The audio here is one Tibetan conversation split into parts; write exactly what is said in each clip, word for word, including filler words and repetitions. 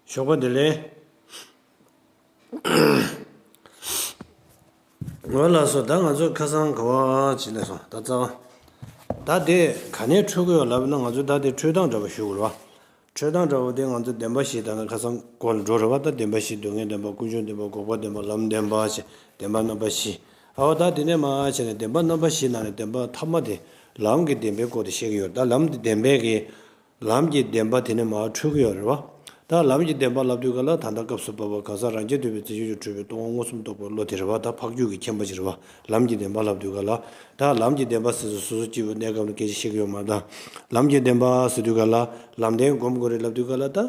ཞོགས་པ་བདེ་ལེགས། འོ་ལགས་སོ། ད་ང་ཚོ་ཁ་སང་ག་བ་ཅིག་ལས་སོང་། ད་རྩ་བ། ད་དེ་ག་ནས་འཕྲོད་ཀྱི་ཡོད་ལབ་ན། ང་ཚོ་ད་དེ་འཕྲོད་སྟངས་འདྲ་པོ་ཞུ་དགོས་རེད་བ། འཕྲོད་སྟངས་འདྲ་པོ་དེ་ང་ཚོ་བདེན་པ་བཞི་ད་ནི་ཁ་སང་སྐོར་ལ་འགྲོ་རེད་བ། ད་བདེན་པ་བཞི། སྡུག་བསྔལ་བདེན་པ། ཀུན་འབྱུང་བདེན་པ། འགོག་པ་བདེན་པ། ལམ་བདེན་པ་ཞེས་བདེན་པ་རྣམ་པ་བཞི། ཨའོ། ད་དེ་ནས་མར་བྱས་ནས་བདེན་པ་རྣམ་པ་བཞི་ནང་ནས་བདེན་པ་ཐ་མ་དེ་ལམ་གྱི་བདེན་པའི་སྐོར་དེ་བཤད་ཀྱི་ཡོད་རེད། ད་ལམ་གྱི་བདེན་པའི་གི་ལམ་གྱི་བདེན་པ་དེ་ནས་མར་འཕྲོད་ཀྱི་ཡོད་རེད་བ། ད་ལམ་གྱི་བདེན་པ་ལབ་དུས་ག་ལ། ད་ལྟ་སྐབས་སུ་བབ་པ་གང་ཟག་རང་རྐྱ་ཐུབ་པའི་རྫས་གཞན་གྱིས་གྲུབ་པའི་སྟོང་པ་མངོན་སུམ་རྟོགས་པའི་བློ་དེ་རེད་བ། ད་འཕགས་རྒྱུད་ཀྱི་མཁྱེན་པ་ཅིག་རེད་བ། ལམ་གྱི་བདེན་པ་ལབ་དུས་ག་ལ། ད་ལམ་གྱི་བདེན་པ་ཟེར་དུས་སོ་སོ་སྐྱེ་བོའི་གནས་སྐབས་ལ་སྐད་ཆ་བཤད་ཀྱི་ཡོད་མ་རེད། ད་ལམ་གྱི་བདེན་པ་ཟེར་དུས་ག་ལ། ལམ་བདེན་སྒོམ་དགོས་རེད་ལབ་དུས་ག་ལ། ད་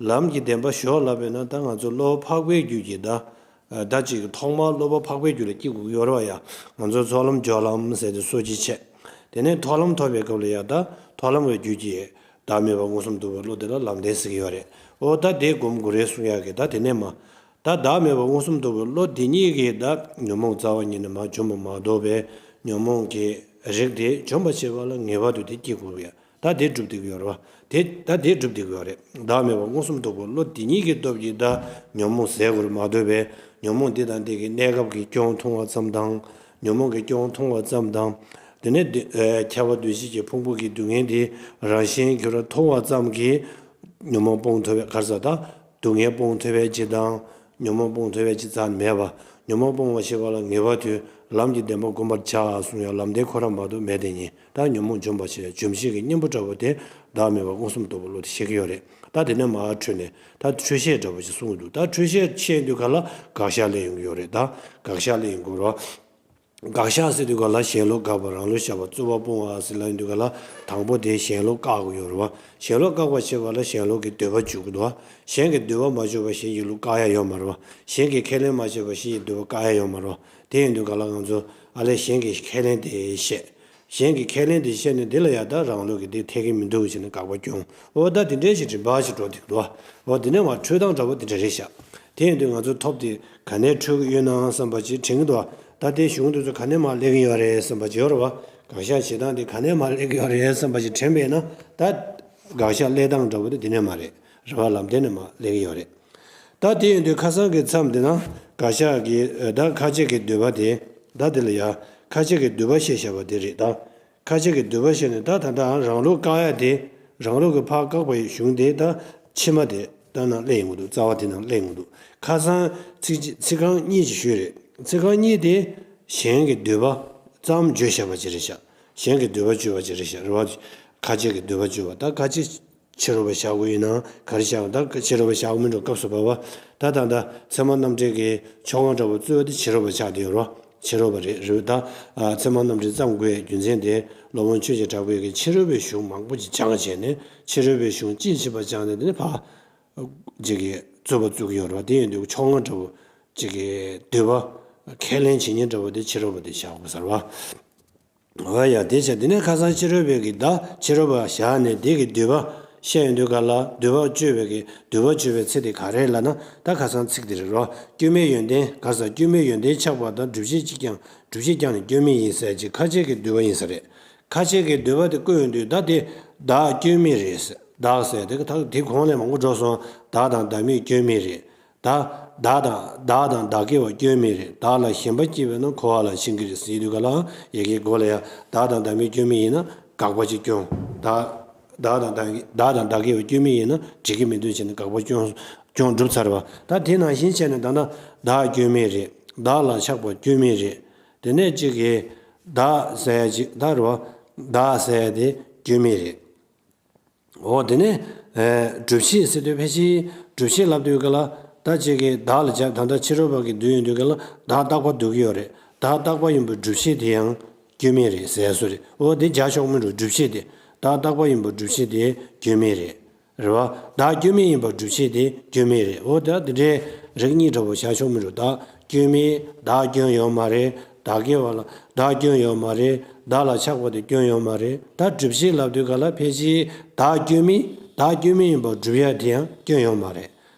ལམ་གྱི་བདེན་པ་ཞོག་ལབ་པས་ན། ད་ང་ཚོ་བློ་འཕགས་པའི་རྒྱུད་ཀྱི་ད་ད་ཅིག་ཐོག་མར་བློ་འཕགས་པའི་རྒྱུད་ལ་སྐྱེ་དགོས་ཀྱི་ཡོད་རེད་བ་ཡ། ང་ཚོ་ཚོགས་ལམ་སྦྱོར་ལམ་ཟེར་ཏེ་སོ་གཅིག་བྱས། དེ་ནས་མཐོང་ལམ་ཐོབ་པའི་སྐབས་ལ་ཡ། ད་མཐོང་ལམ་གྱི་རྒྱུད་ཀྱི་བདག་མེད་པ་མངོན་སུམ་རྟོགས་པའི་བློ་དེ་ལ་ལམ་བདེན་ཟེར་གྱི་ཡོད་རེད། འོ། ད་དེ་སྒོམ་དགོས་རེད་གསུང་ཡག་གི། ད་དེ་ནས་མར་ད་བདག་མེད་པ་མངོན་སུམ་རྟོགས་པའི་བློ་དེ་ཉིད་ཀྱིས་ད་ཉོན་མོངས་རྩ་བ་ཉིད་ནས་མར་འཇོམས་པ་མ་གཏོགས་པའི་ཉོན་མོངས་ཀྱི་རིགས་དེ་འཇོམས་པར་བྱེད་པ་ལ་ངེས་པར་དུ་དེ་སྐྱེ་དགོས་ཀྱི་ཡ། ད་དེ་སྒྲུབ་བསྡད་ཀྱི་ཡོད་རེད་བ། དེ་ད་དེ་སྒྲུབ་བསྡད་ཀྱི་ཡོད་རེད། བདག་མེད་པ་མངོན་སུམ་རྟོགས་པའི་བློ་དེ་ཉིད་ཀྱི་སྟོབས་ཀྱིས་ད་ཉོན་མོངས་ཟད་དགོས་རེད་མ་གཏོགས་པའི། ཉོན་མོངས་འདི་དང་འདི་གི་གནས་སྐབས་ཀྱི་སྐྱོན་མཐོང་བ་ཙམ་དང་། ཉོན་མོངས་ཀྱི་སྐྱོན་མཐོང་བ་ཙམ་དང་། དེ་ནས་འདི་ཨེ་ཁྱབ་པ་འདུ་བྱེད་ཀྱི་ཕུང་པོ་གི་སྡུག་བསྔལ་འདི་རང་བཞིན་གྱིས་ར་མཐོང་བ་ཙམ་གྱིས་ཉོན་མོངས་སྤོང་ཐུབ་པའི། ག་རེ་ཟེར། ད་སྡུག་བསྔལ་སྤོང་ཐུབ་པའི་ཅིག་དང་། ཉོན་མོངས་སྤོང་ཐུབ་པའི་ཅིག་རྩ་མེད་པ། ཉོན་མོངས་སྤོང་བར་བྱེད་པ་ལ་ངེས་པར་དུ་ལམ་གྱི་བདེན་པ་བསྒོམ་པར་བྱ་གསུངས་ཡ། ལམ་བདེན་ཁོ་རང་མ་གཏོགས་མེད་དེ་ཉིད། ད་ཉོན་མོངས་འཇོམས་པར་བྱེད་ཡ་འཇོམས་བྱེད་ཀྱི་གཉེན་པོ་འདྲ་པོ་དེ་བདག་མེད་པ་མངོན་སུམ་རྟོགས་པའི་བློ་དེ་བཤད་ཀྱི་ཡོད་རེད། ད་དེ་ནས་མར་འཕྲོས་ནས་ད་འཕྲོས་བཤད་འདྲ་པོ་ཞིག་གསུང་གི་འདུག། ད་འཕྲོས་བཤད་བཤད་དུས་ག་ལ་དགག་བཞག་སླེབས་ཡོང་གི་ཡོད་རེད། ད་དགག་བཞག་སླེབས་ཡོང་གི་ཡོད་རེད། དགག་བཞག་ཟེར་དུས་ག་ལ། ཞེན་ལུགས་དགག་པ། རང་ལུགས་བཞག་པ། རྩོད་པ་སྤོང་བ་ཟེར་ལབ་ཡོང་དུས་ག་ལ། དང་པོ་དེ་ཞེན་ལུགས་བཀག་དགོས་ཡོད་རེད་བ། ཞེན་ལུགས་བཀག་པ་བྱེད་པ་ལ་ཞེན་ལུགས་ཀྱི་འདོད་པ་འཇུག་གི་འདུག་བ། གཞན་གྱི་འདོད་པ་མ་འཇུག་པར་གཞན་གྱི་ལུགས་བཀག་ཡ་ཡོད་མ་རེད་བ། གཞན་གྱི་ཁས་ལེན་མ་བྱས་པར་གཞན་གྱི་འདོད་པ་བཀག་ཡ་ཡོད་མ་རེད་བ། དེ་ཡིན་དུས་ག་ལ་ང་ཚོ་ཨ་ལས་གཞན་གྱི་ཁས་ལེན་དེ་བཤད། གཞན་གྱི་ཁས་ལེན་དེ་བཤད་ནས་དེ་ལ་ཡ་ད་རང་ལུགས་ཀྱི་དེ་འཐད་ཀྱི་མི་འདུག་ཟེར་ནས་དགག་པ་སྐྱོན། འོ་ད་དེ་འདྲའི་ཞིག་རིམ་པ་ཞིག་འགྲོ་འདུག་འདུག་བ། འོ་དེ་ནས་མར་འཕྲོས་སྟངས་འདྲ་པོ་དེ་འདྲ་རེད་ཤག། དེ་ཡིན་དུས་ང་ཚོ་ཐོབ་དེ་ག་ནས་འཕྲོས་ཀྱི་ཡོད་ན་བསམ་པ་ཅིག་དྲན་གྱི་འདུག་བ། ད་དེ་གཞུང་དེ་ཚོ་ག་ནས་མར་སླེབས་ཀྱི་ཡོད་རེད་བསམ་པ་ཅིག་ཡོད་རེད་བ། དགག་བཞག་བྱེད་སྟངས་དེ་ག་ནས་མར་སླེབས་ཀྱི་ཡོད་རེད་བསམ་པ་ཅིག་དྲན་པས་ན། ད་དགག་བཞག་སླེབས་སྟངས་འདྲ་པོ་དེ་དེ་ནས་མ་རེད། རེད་བ། ལམ་བདེན་ནས་མར་སླེབས་ཀྱི་ཡོད་རེད། ད་དེ་ཡིན་དུས་ཁ་སང་གི་མཚམས་དེ་ན་དགག་བཞག་གི་ད་ཁ་ཆེ་གི་འདོད་པ་དེ། ད་དེ་ལ་ཡ་ཁ་ཆེ་གི་འདོད་པ་བཤད་བཞག་པ་དེ་རེད་ད། ཁ་ཆེ་གི་འདོད་པ་བཤད་ནས། ད་ད་ལྟ་རང་ལུགས་བཀག་ཡ་དེ། རང་ལུགས་ཀྱི་ཕར་བཀག་པའི་གཞུང་དེ་ད་ཕྱི་མ་དེ་ད་ནང་སླེབས་ཡོང་གི་འདུག། རྩ་བ་དེ་ནང་སླེབས་ཡོང་གི་འདུག། ཁ་སང་ཚིག་ཅིག་ཚིག་རྐང་གཉིས་ཅིག་ཞུས་རེད། ཚིག་རྐང་གཉིས་དེ་གཞན་གྱི་འདོད་པ་ཙམ་བརྗོད་བཞག་པ་ཅིག་རེད་ཤག། གཞན་གྱི་འདོད་པ་བརྗོད་པ་ཅིག་རེད་ཤག། རེད་བ། ཁ་ཆེ་གི་འདོད་པ་བརྗོད་པ། ད་ཁ་ཆེ་ཕྱི་རོལ་པ་བཞག་དགོས་ཡིན་ན་ག་རེ་བཞག། ད་ཕྱི་རོལ་པ་བཞག་དགོས་མི་འགྲོ། སྐབས་སུ་བབ་པ། ད་ད་ད་ཚད་མ་རྣམ་འགྲེལ་གྱི་ཕྱོགས་སྔ་འདྲ་པོ་རྩོད་པ་དེ་ཕྱི་རོལ་པ་ཆགས་བསྡད་ཡོད་རེད་བ། ཕྱི་རོལ་པ་རེད། རེད་ད། ཨ། ཚད་མ་རྣམ་འགྲེལ་བརྩམས་དགོས་རྒྱུ་མཚན་དེ་སློབ་དཔོན་ཆོས་རྗེ་གྲགས་པས་ཀྱི་ཕྱི་རོལ་པའི་གཞུང་མང་པོ་ཅིག་སྦྱངས་བྱས་ནས། ཕྱི་རོལ་པའི་གཞུང་དཔྱིས་ཕྱིན་པ་སྦྱངས་ནས། དེ་ནས་ཕར་ཅིག་གི་རྩོད་པ་རྩོད་ཀྱི་ཡོད་རེད་བ། དེ་ཡིན་དུས་ཕྱོགས་སྔ་འདྲ་པོ་ཅིག་གི་འདོད་པ་ཁས་ལེན་བྱེད་མཁན་འདྲ་པོ་དེ་ཕྱི་རོལ་པ་དེ་བཞག་དགོས་ས་རེད་བ། འོ་ཡ། དེ་བྱས་དེ་ནས་ཁ་སང་ཕྱི་རོལ་པའི་གི་བདག་ཕྱི་རོལ་པ་བཞག་ནས་དེ་གི་འདོད་པ་བཤད་ཡོང་དུས་ག་ལ། འདོད་པ་བརྗོད་པའི་གི་འདོད་པ་བརྗོད་པའི་ཚིག་དེ་ག་རེ་ལབ་ན། ད་ཁ་སང་ཚིག་དེ་རེད་རོ། སྐྱོན་མེད་ཡོན་ཏན། ག་རེ་ཟེར། སྐྱོན་མེད་ཡོན་ཏན་ཆགས་པ་དང་། སྒྲུབ་བྱེད་གཅིག་ཀྱང་། སྒྲུབ་བྱེད་ཀྱང་ནི་སྐྱོན་མེད་ཡིན་ཟེར་ཅིག་ཁ་ཆེ་གི་འདོད་པ་ཡིན་ས་རེད། ཁ་ཆེ་གི་འདོད་པ་དེ་བཀོད་ཡོང་དུས། ད་དེ་བདག་སྐྱོན་མེད་རེད་ཟེར། བདག་ཟེར་དེ་ད་དེ་གོང་ལས་མང་པོ་འགྲོ་སོང་། བདག་དང་བདག་མེད་སྐྱོན་མེད་རེད། ད་བདག་དང་བདག་དང་བདག་སྐྱེ་བ་སྐྱོན་མེད་རེད། བདག་ལ་ཞེན་པ་སྐྱེས་པས་ན་འཁོར་བ་ལ་ཤི་གི་རེད་ཟེར་དུས་ག་ལ། ཡ་གི་མགོ་ལ་ཡ་བདག་དང་བདག་མེད་སྐྱོན་མེད་ཡིན་ན་དགག་པ་ཅིག་སྐྱོན། བདག་བདག་དང་བདག་བདག་དང་བདག་སྐྱེ་བ་སྐྱོན་མེད་ཡིན་ན་འགྲིག་གི་མི་འདུག་བྱས་ནས་དགག་པ་སྐྱོན་སྐྱོན་གྲུབ་ཚར་བ། ད་དེ་ནང་བཞིན་བྱས་ནས་ད་ལྟ་བདག་སྐྱོན་མེད་རེད། བདག་ལ་ཆགས་པ་སྐྱོན་མེད་རེད། དེ་ནས་གཅིག་གིས་བདག་ཟེར་ཡ་ཅིག་ད་རེད་བ། བདག་ཟེར་ཡ་དེ་སྐྱོན་མེད་རེད། འོ་དེ་ནས་ཨེ་སྒྲུབ་བྱེད་ཟེར་དུས། ཕལ་ཆེར་སྒྲུབ་བྱེད་ལབ་དུས་ག་ལ། ད་ཅིག་གིས་བདག་ལ་སྦྱར། ད་ལྟ་ཕྱི་རོལ་པ་གིས་འདོད་ཡོང་དུས་ག་ལ། བདག་རྟག་པར་འདོད་ཀྱི་ཡོད་རེད། བདག་རྟག་པ་ཡིན་པར་སྒྲུབ་བྱེད་དེ་ཡང་སྐྱོན་མེད་རེད་ཟེར་ཡ་བཟོ་རེད། འོ་དེ་སྦྱར་ཆོག་མི་འགྲོ། སྒྲུབ་བྱེད་དེ། བདག་རྟག་པ་ཡིན་པར་སྒྲུབ་བྱེད་དེ་སྐྱོན་མེད་རེད། རེད་བ། བདག་སྐྱོན་མེད་ཡིན་པར་སྒྲུབ་བྱེད་དེ་སྐྱོན་མེད་རེད། འོ་ད་དེ་འདྲའི་རིགས་གཉིས་འདྲ་པོ་བཞག་ཆོག་མི་འགྲོ། བདག་སྐྱོན་མེད། བདག་སྐྱོན་ཡོད་མ་རེད། བདག་སྐྱེ་བ་ལ་བདག་སྐྱོན་ཡོད་མ་རེད། བདག་ལ་ཆགས་པ་དེ་སྐྱོན་ཡོད་མ་རེད། ད་སྒྲུབ་བྱེད་ལབ་དུས་ག་ལ། ཕལ་ཆེར་བདག་སྐྱོན་མེད། བདག་སྐྱོན་མེད་ཡིན་པར་སྒྲུབ་ཡ་དེ་ཡང་སྐྱོན་ཡོད་མ་རེད།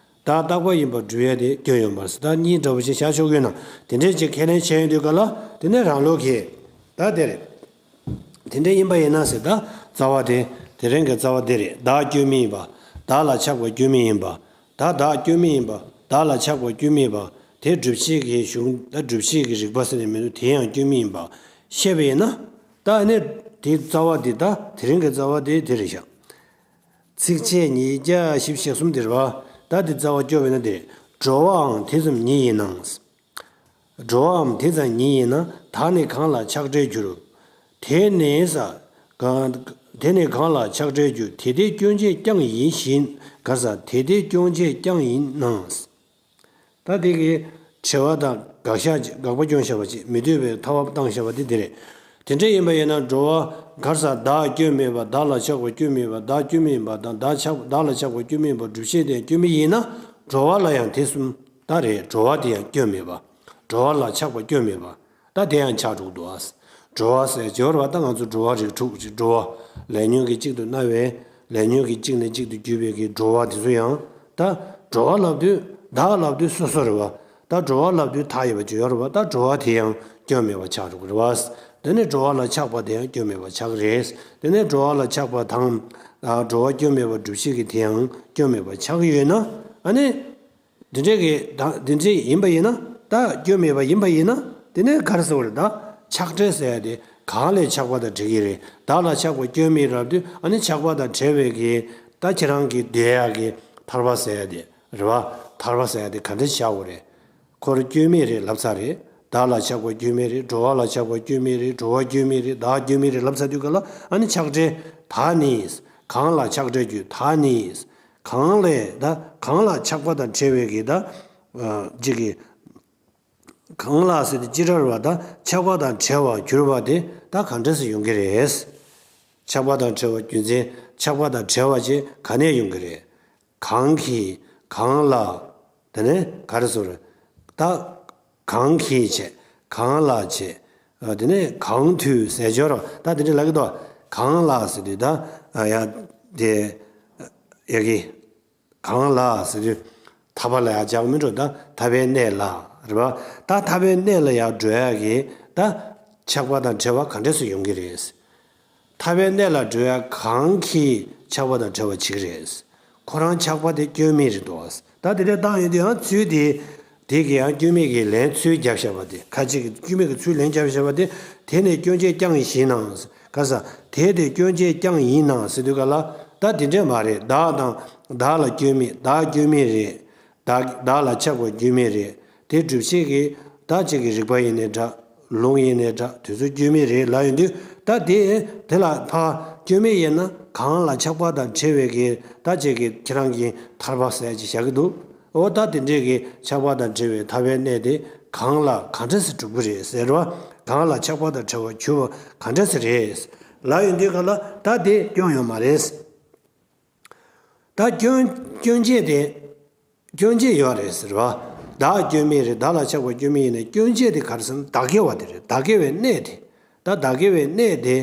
བདག་རྟག་པ་ཡིན་པར་སྒྲུབ་ཡ་དེ་སྐྱོན་ཡོད་མ་རེད་ཟེར། ད་གཉིས་འདྲ་པོ་ཞིག་བཞག་ཆོག་གི་ཡོད་ན། དེ་འདྲའི་ཅིག་ཁས་ལེན་བྱས་ཡོང་དུས་ག་ལ། དེ་ནས་རང་ལུགས་ཀྱིས་ད་དེ་རེད། དེ་འདྲ་ཡིན་པ་ཡིན་ན་ཟེར། ད་རྩ་བ་དེ། དེ་རིང་གི་རྩ་བ་དེ་རེད། བདག་སྐྱོན་མེད་ཡིན་པ། བདག་ལ་ཆགས་པ་སྐྱོན་མེད་ཡིན་པ། ད་བདག་སྐྱོན་མེད་ཡིན་པ། བདག་ལ་ཆགས་པ་སྐྱོན་མེད་པ། དེ་སྒྲུབ་བྱེད་ཀྱི་གཞུང་། ད་སྒྲུབ་བྱེད་ཀྱི་རིགས་པ་ཟེར་ནས་མི་འདུག་དེ་ཡང་སྐྱོན་མེད་ཡིན་པ་བཤད་པ་ཡིན་ན། ད་ཨ་ནི་དེའི་རྩ་བ་དེ། ད་དེ་རིང་གི་རྩ་བ་དེ་དེ་རེད་ཤག་ཚིགས་བཅད་ཉིས་བརྒྱ་བཞི་བཅུ་ཞེ་གསུམ་དེ་རེད་བ། ད་དེ་རྩ་བ་སྐྱོར་བས་ན་དེ་རེད། འགྲོ་བའང་དེ་ཙམ་ཉིད་ཡིན་ནའང་། འགྲོ་བའམ་དེ་ཙམ་ཉིད་ཡིན་ན། བདག་ནི་གང་ལ་ཆགས་བྲལ་འགྱུར། དེ་ནི་ས། གང་། དེ་ནི་གང་ལ་ཆགས་བྲལ་འགྱུར། དེ་དེ་སྐྱོན་བྱེད་ཀྱང་ཡིན་བཞིན། ག་རེ་ཟེར། དེ་དེ་སྐྱོན་བྱེད་ཀྱང་ཡིན་ནའང་། ད་དེ་གི་དྲི་བ་དང་དགག་བཞག་ཅིག་དགག་པ་སྐྱོན་བཞག་པ་ཅིག་མི་འདོད་པའི་ཐ་བ་བཏང་བཞག་པ་དེ་དེ་རེད། དེ་འདྲ་ཡིན་པ་ཡིན་ན་འགྲོ་བ། ག་རེ་ཟེར། བདག་སྐྱོན་མེད་པ། བདག་ལ་ཆགས་པ་སྐྱོན་མེད་པ། བདག་སྐྱོན་མེད་པ་དང་། བདག་ཆགས། བདག་ལ་ཆགས་པ་སྐྱོན་མེད་པ། སྒྲུབ་བྱེད་དེ་སྐྱོན་མེད་ཡིན་ན། འགྲོ་བ་ལ་ཡང་དེ་གསུམ། ད་རེད། འགྲོ་བ་དེ་ཡང་སྐྱོན་མེད་པ། འགྲོ་བ་ལ་ཆགས་པ་སྐྱོན་མེད་པ། ད་དེ་ཡང་ཆགས་འགྲོ་གི་འདུག་ཨ། འགྲོ་བ་ཟེར་སྦྱོར་བ། ད་ང་ཚོ་འགྲོ་བ་རིགས་དྲུག་ཅིག་འགྲོ་བ། ལས་ཉོན་གྱིས་གཅིག་ཏུ་མནར་བའི། ལས་ཉོན་གྱིས་གཅིག་ནས་གཅིག་ཏུ་བརྒྱུད་པའི་གི་འགྲོ་བ་དེ་ཚོ་ཡང་། ད་འགྲོ་བ་ལབ་དུས། བདག་ལབ་དུས་སོ་སོ་རེད་བ། ད་འགྲོ་བ་ལབ་དུས་མཐའ་ཡས་པ་ཅིག་ཡོད་རེད་བ། ད་འགྲོ་བ་དེ་ཡང་སྐྱོན་མེད་པ་ཆགས་འགྲོ་གི་རེད་བ། དེ་ནས་འགྲོ་བ་ལ་ཆགས་པ་དེ་ཡང་སྐྱོན་མེད་པ་ཆགས་ཀྱི་རེད། དེ་ནས་འགྲོ་བ་ལ་ཆགས་པ་དང་། ཨ། འགྲོ་བ་སྐྱོན་མེད་པ་སྒྲུབ་བྱེད་ཀྱི་དེ་ཡང་སྐྱོན་མེད་པ་ཆགས་ཀྱི་ཡོད་ན། ཨ་ནི། འདི་འདྲའི་གི་ད་འདི་འདྲའི་ཡིན་པ་ཡིན་ན། ད་སྐྱོན་མེད་པ་ཡིན་པ་ཡིན་ན། དེ་ནས་ག་རེ་ཟེར་བ་རེད། ད་ཆགས་བྲལ་ཟེར་ཡ་དེ་གང་ལས་ཆགས་པ་དང་བྲལ་གྱི་རེད། བདག་ལ་ཆགས་པ་སྐྱོན་མེད་རབ་དུས། ཨ་ནི་ཆགས་པ་དང་བྲལ་བའི་གི། ད་ཁྱེད་རང་གི་འདོད་ཡ་གི་ཐར་པ་ཟེར་ཡ་དེ་རེད་བ། ཐར་པ་ཟེར་ཡ་དེ་ག་འདྲ་བྱ་དགོས་རེད། ཁོ་རང་སྐྱོན་མེད་རེད་ལབ་ཚར་རེད། བདག་ལ་ཆགས་པ་སྐྱོན་མེད་རེད། འགྲོ་བ་ལ་ཆགས་པ་སྐྱོན་མེད་རེད། འགྲོ་བ་སྐྱོན་མེད་རེད། བདག་སྐྱོན་མེད་རེད་ལབ་ཚར་དུས་ག་ལ། ཨ་ནི་ཆགས་བྲལ། བདག་ནི་གང་ལ་ཆགས་བྲལ་འགྱུར། བདག་ནི། གང་ལས། ད་གང་ལ་ཆགས་པ་དང་བྲལ་བའི་གི། ད་ཨ་ཅིག་གི། གང་ལ་ཟེར་དུས་ཅི་འདྲ་རེད་བ། ད་ཆགས་པ་དང་བྲལ་བར་གྱུར་པ་དེ་ད་གང་འདྲ་སེ་ཡོང་གི་རེད། ཆགས་པ་དང་བྲལ་བ་རྒྱུ་མཚན། ཆགས་པ་དང་བྲལ་བ་ཅིག་ག་ནས་ཡོང་གི་རེད། གང་གིས། གང་ལ། དེ་ནས་ག་རེ་ཟེར། ད་གང་གིས་བྱས། གང་ལ་བྱས། ཨ། དེ་ནས་གང་དུས་ཟེར་སྦྱོར་བ། ད་དེ་འདྲ་ལབ་ཀྱི་འདུག་གང་ལ་ཟེར་དུས་ད། ཨ། ཡ་དེ། ཡ་གི། གང་ལ་ཟེར་དུས་ཐར་པ་ལ་ཡར་སྦྱར་མི་འགྲོ། ད་ཐར་པའི་གནས་ལ་རེད་བ། ད་ཐར་པའི་གནས་ལ་ཡར་འགྲོ་ཡ་གི། ད་ཆགས་པ་དང་བྲལ་བ་ག་འདྲ་སེ་ཡོང་གི་རེད། ཐར་པའི་གནས་ལ་འགྲོ་ཡ་གང་གིས་ཆགས་པ་དང་བྲལ་བ་བྱེད་ཀྱི་རེད། ཁོ་རང་ཆགས་པ་དེ་སྐྱོན་མེད་རེད་འདུག་བ། ད་དེ་འདྲ་བཏང་ཡོང་དུས་ཡང་ཚུལ་དེ། དེ་གི་ཡང་སྐྱོན་མེད་ཀྱི་ལན་ཚུལ་རྒྱབ་བཞག་པ་དེ། ཁ་ཅིག་གིས་སྐྱོན་མེད་ཀྱི་ཚུལ་ལན་རྒྱབ་བཞག་པ་དེ། དེ་ནི་སྐྱོན་བྱེད་ཀྱང་ཡིན་ཞིང་ནའང་། ག་རེ་ཟེར། དེ་དེ་སྐྱོན་བྱེད་ཀྱང་ཡིན་ནའང་ཟེར་དུས་ག་ལ། ད་དེ་འདྲ་མ་རེད། བདག་དང་། བདག་ལ་སྐྱོན་མེད། བདག་སྐྱོན་མེད་རེད། བདག་བདག་ལ་ཆགས་པ་སྐྱོན་མེད་རེད། དེ་སྒྲུབ་བྱེད་ཀྱི་བདག་ཅིག་གི་རིགས་པ་ཡིན་ནའི་འདྲ། ལུང་ཡིན་ནའི་འདྲ། དེ་ཚོ་སྐྱོན་མེད་རེད་ལབ་ཡོང་དུས། ད་དེ་དེ་ལ་ཕར་སྐྱོན་མེད་ཡིན་ན། གང་ལ་ཆགས་པ་དང་བྲལ་བའི་གི་བདག་ཅིག་གི་ཁྱེད་རང་གི་ཐར་པ་ཟེར་ཅིག་བཞག་གི་འདུག་འོ། ད་དེ་འདྲའི་གི་ཆགས་པ་དང་བྲལ་བའི་ཐར་པའི་གནས་དེ་གང་ལ་གང་འདྲ་སེ་གྲུབ་ཀྱི་རེད་ཟེར་བ། གང་ལ་ཆགས་པ་དང་བྲལ་བར་གྱུར་པ་གང་འདྲ་སེ་རེད་ལབ་ཡོང་དུས་ག་ལ། ད་དེ་སྐྱོན་ཡོད་མ་རེད། ད་སྐྱོན་སྐྱོན་བྱེད་དེ། སྐྱོན་བྱེད་ཡོད་རེད་ཟེར་བ། བདག་སྐྱོན་མེད་རེད། བདག་ལ་ཆགས་པ་སྐྱོན་མེད་ཡིན་ནའི་སྐྱོན་བྱེད་དེ་ག་རེ་ཟེར་ན། བདག་གི་བ་དེ་རེད། བདག་གི་བའི་གནས་དེ། ད་བདག་གི་བའི་གནས་དེ་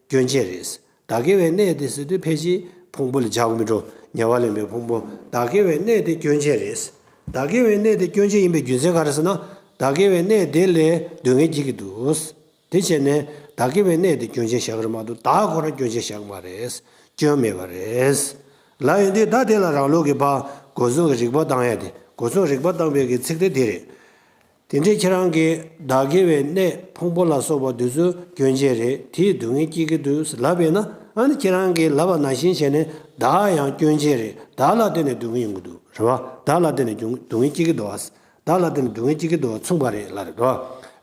སྐྱོན་བྱེད་རེད། བདག་གི་བའི་གནས་དེ་ཟེར་དུས་ཕལ་ཆེར་ཕུང་པོ་ལ་སྦྱར་དགོས་མི་འགྲོ། ཉེ་བ་ལེན་པའི་ཕུང་པོ། བདག་གི་བའི་གནས་དེ་སྐྱོན་བྱེད་རེད། བདག་གི་བའི་གནས་དེ་སྐྱོན་བྱེད་ཡིན་པའི་རྒྱུ་མཚན་ག་རེ་ཟེར་ན། བདག་གི་བའི་གནས་དེ་ལས་སྡུག་བསྔལ་སྐྱེ་གི་འདུག་དེ་བྱས་ནས་བདག་གི་བའི་གནས་དེ་སྐྱོན་བྱེད་བཞག་གི་རེད་མ་གཏོགས། བདག་ཁོ་རང་སྐྱོན་བྱེད་བཞག་གི་མ་རེད། སྐྱོན་མེད་པ་རེད། ལབ་ཡོང་དུས་ད་དེ་ལ་རང་ལུགས་ཀྱི་ཕར་སྒོ་མཚུངས་ཀྱི་རིགས་པ་བཏང་ཡ་དེ། སྒོ་མཚུངས་རིགས་པ་བཏང་བའི་གི་ཚིག་དེ་དེ་རེད། དེ་འདྲའི་ཁྱེད་རང་གིས་བདག་གི་བའི་གནས་ཕུང་པོ་ལ་སོགས་པ་དེ་ཚོ་སྐྱོན་བྱེད་རེད། དེས་སྡུག་བསྔལ་སྐྱེ་གི་འདུག་ལབ་པས་ན། ཨ་ནི་ཁྱེད་རང་གིས་ལབ་པ་ནང་བཞིན་བྱས་ནས་བདག་ཡང་སྐྱོན་བྱེད་རེད། བདག་ལ་བརྟེན་ནས་སྡུག་བསྔལ་ཡོང་གི་འདུག་རེད་བ། བདག་ལ་བརྟེན་ནས་སྡུག་བསྔལ་སྐྱེ་གི་འདུག་བ། བདག་ལ་བརྟེན་ནས་སྡུག་བསྔལ་སྐྱེ་གི་འདུག་བ་མཚུངས་པ་རེད་ལབ་རེད་དོ།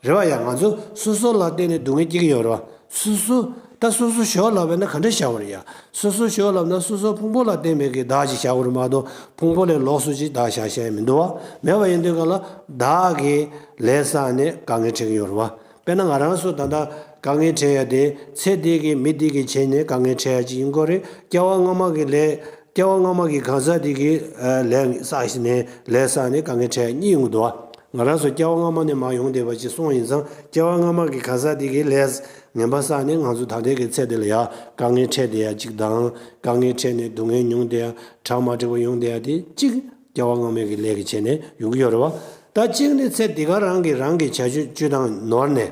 རེད་བ་ཡ། ང་ཚོ་སོ་སོ་ལ་བརྟེན་ནས་སྡུག་བསྔལ་སྐྱེ་གི་ཡོད་རེད་བ། སོ་སོ། ད་སོ་སོ་ཞོག་ལབ་པས་ན་ག་འདྲ་བཞག་དགོས་རེད་ཡ། སོ་སོ་ཞོག་ལབ་ན་སོ་སོ་ཕུང་པོ་ལ་བརྟེན་པའི་གི་བདག་ཅིག་བཞག་དགོས་རེད་མ་གཏོགས། ཕུང་པོ་ལས་ལོགས་སུ་ཅིག་བདག་བཞག་བཞག་ཡ་མི་འདུག་བ། མེད་པ་ཡིན་དུས་ག་ལ་བདག་གིས་ལས་བསགས་ནས་དཀའ་ངལ་འཕྲད་ཀྱི་ཡོད་རེད་བ། དཔེར་ན་ང་རང་ཚོ་ད་ལྟ་དཀའ་ངལ་འཕྲད་ཡ་དེ་ཚེ་འདི་གི་མི་འདི་གིས་བྱས་ནས་དཀའ་ངལ་འཕྲད་ཡ་ཅིག་ཡིན་དགོས་རེད། སྐྱེ་བ་སྔ་མ་གི་ལས། སྐྱེ་བ་སྔ་མ་གི་གང་ཟག་དེ་གིས་ལས་བསགས་ནས་ལས་བསགས་ནས་དཀའ་ངལ་འཕྲད་གཉིས་ཡོང་གི་འདུག་བ། ང་རང་ཚོ་སྐྱེ་བ་སྔ་མ་ནས་མར་ཡོང་བསྡད་པ་ཅིག་སོང་ཡིན་ཙང་། སྐྱེ་བ་སྔ་མ་གི་གང་ཟག་དེ་གིས་ལས་ངན་པ་བསགས་ནས་ང་ཚོ་ད་ལྟའི་གི་ཚེ་འདི་ལ་ཡ་དཀའ་ངལ་འཕྲད་བསྡད་ཡ་གཅིག་དང་། དཀའ་ངལ་འཕྲད་ནས་སྡུག་བསྔལ་མྱོང་བསྡད་ཡ། གྲ་མ་འགྲིག་པ་ཡོང་བསྡད་ཡ་དེ་གཅིག་སྐྱེ་བ་སྔ་མའི་གི་ལས་ཀྱིས་བྱས་ནས་ཡོང་གི་ཡོད་རེད་བ། ད་གཅིག་ནི་ཚེ་འདི་ག་རང་གི་རང་གི་བྱ་སྤྱོད་སྤྱོད་སྟངས་ནོར་ནས།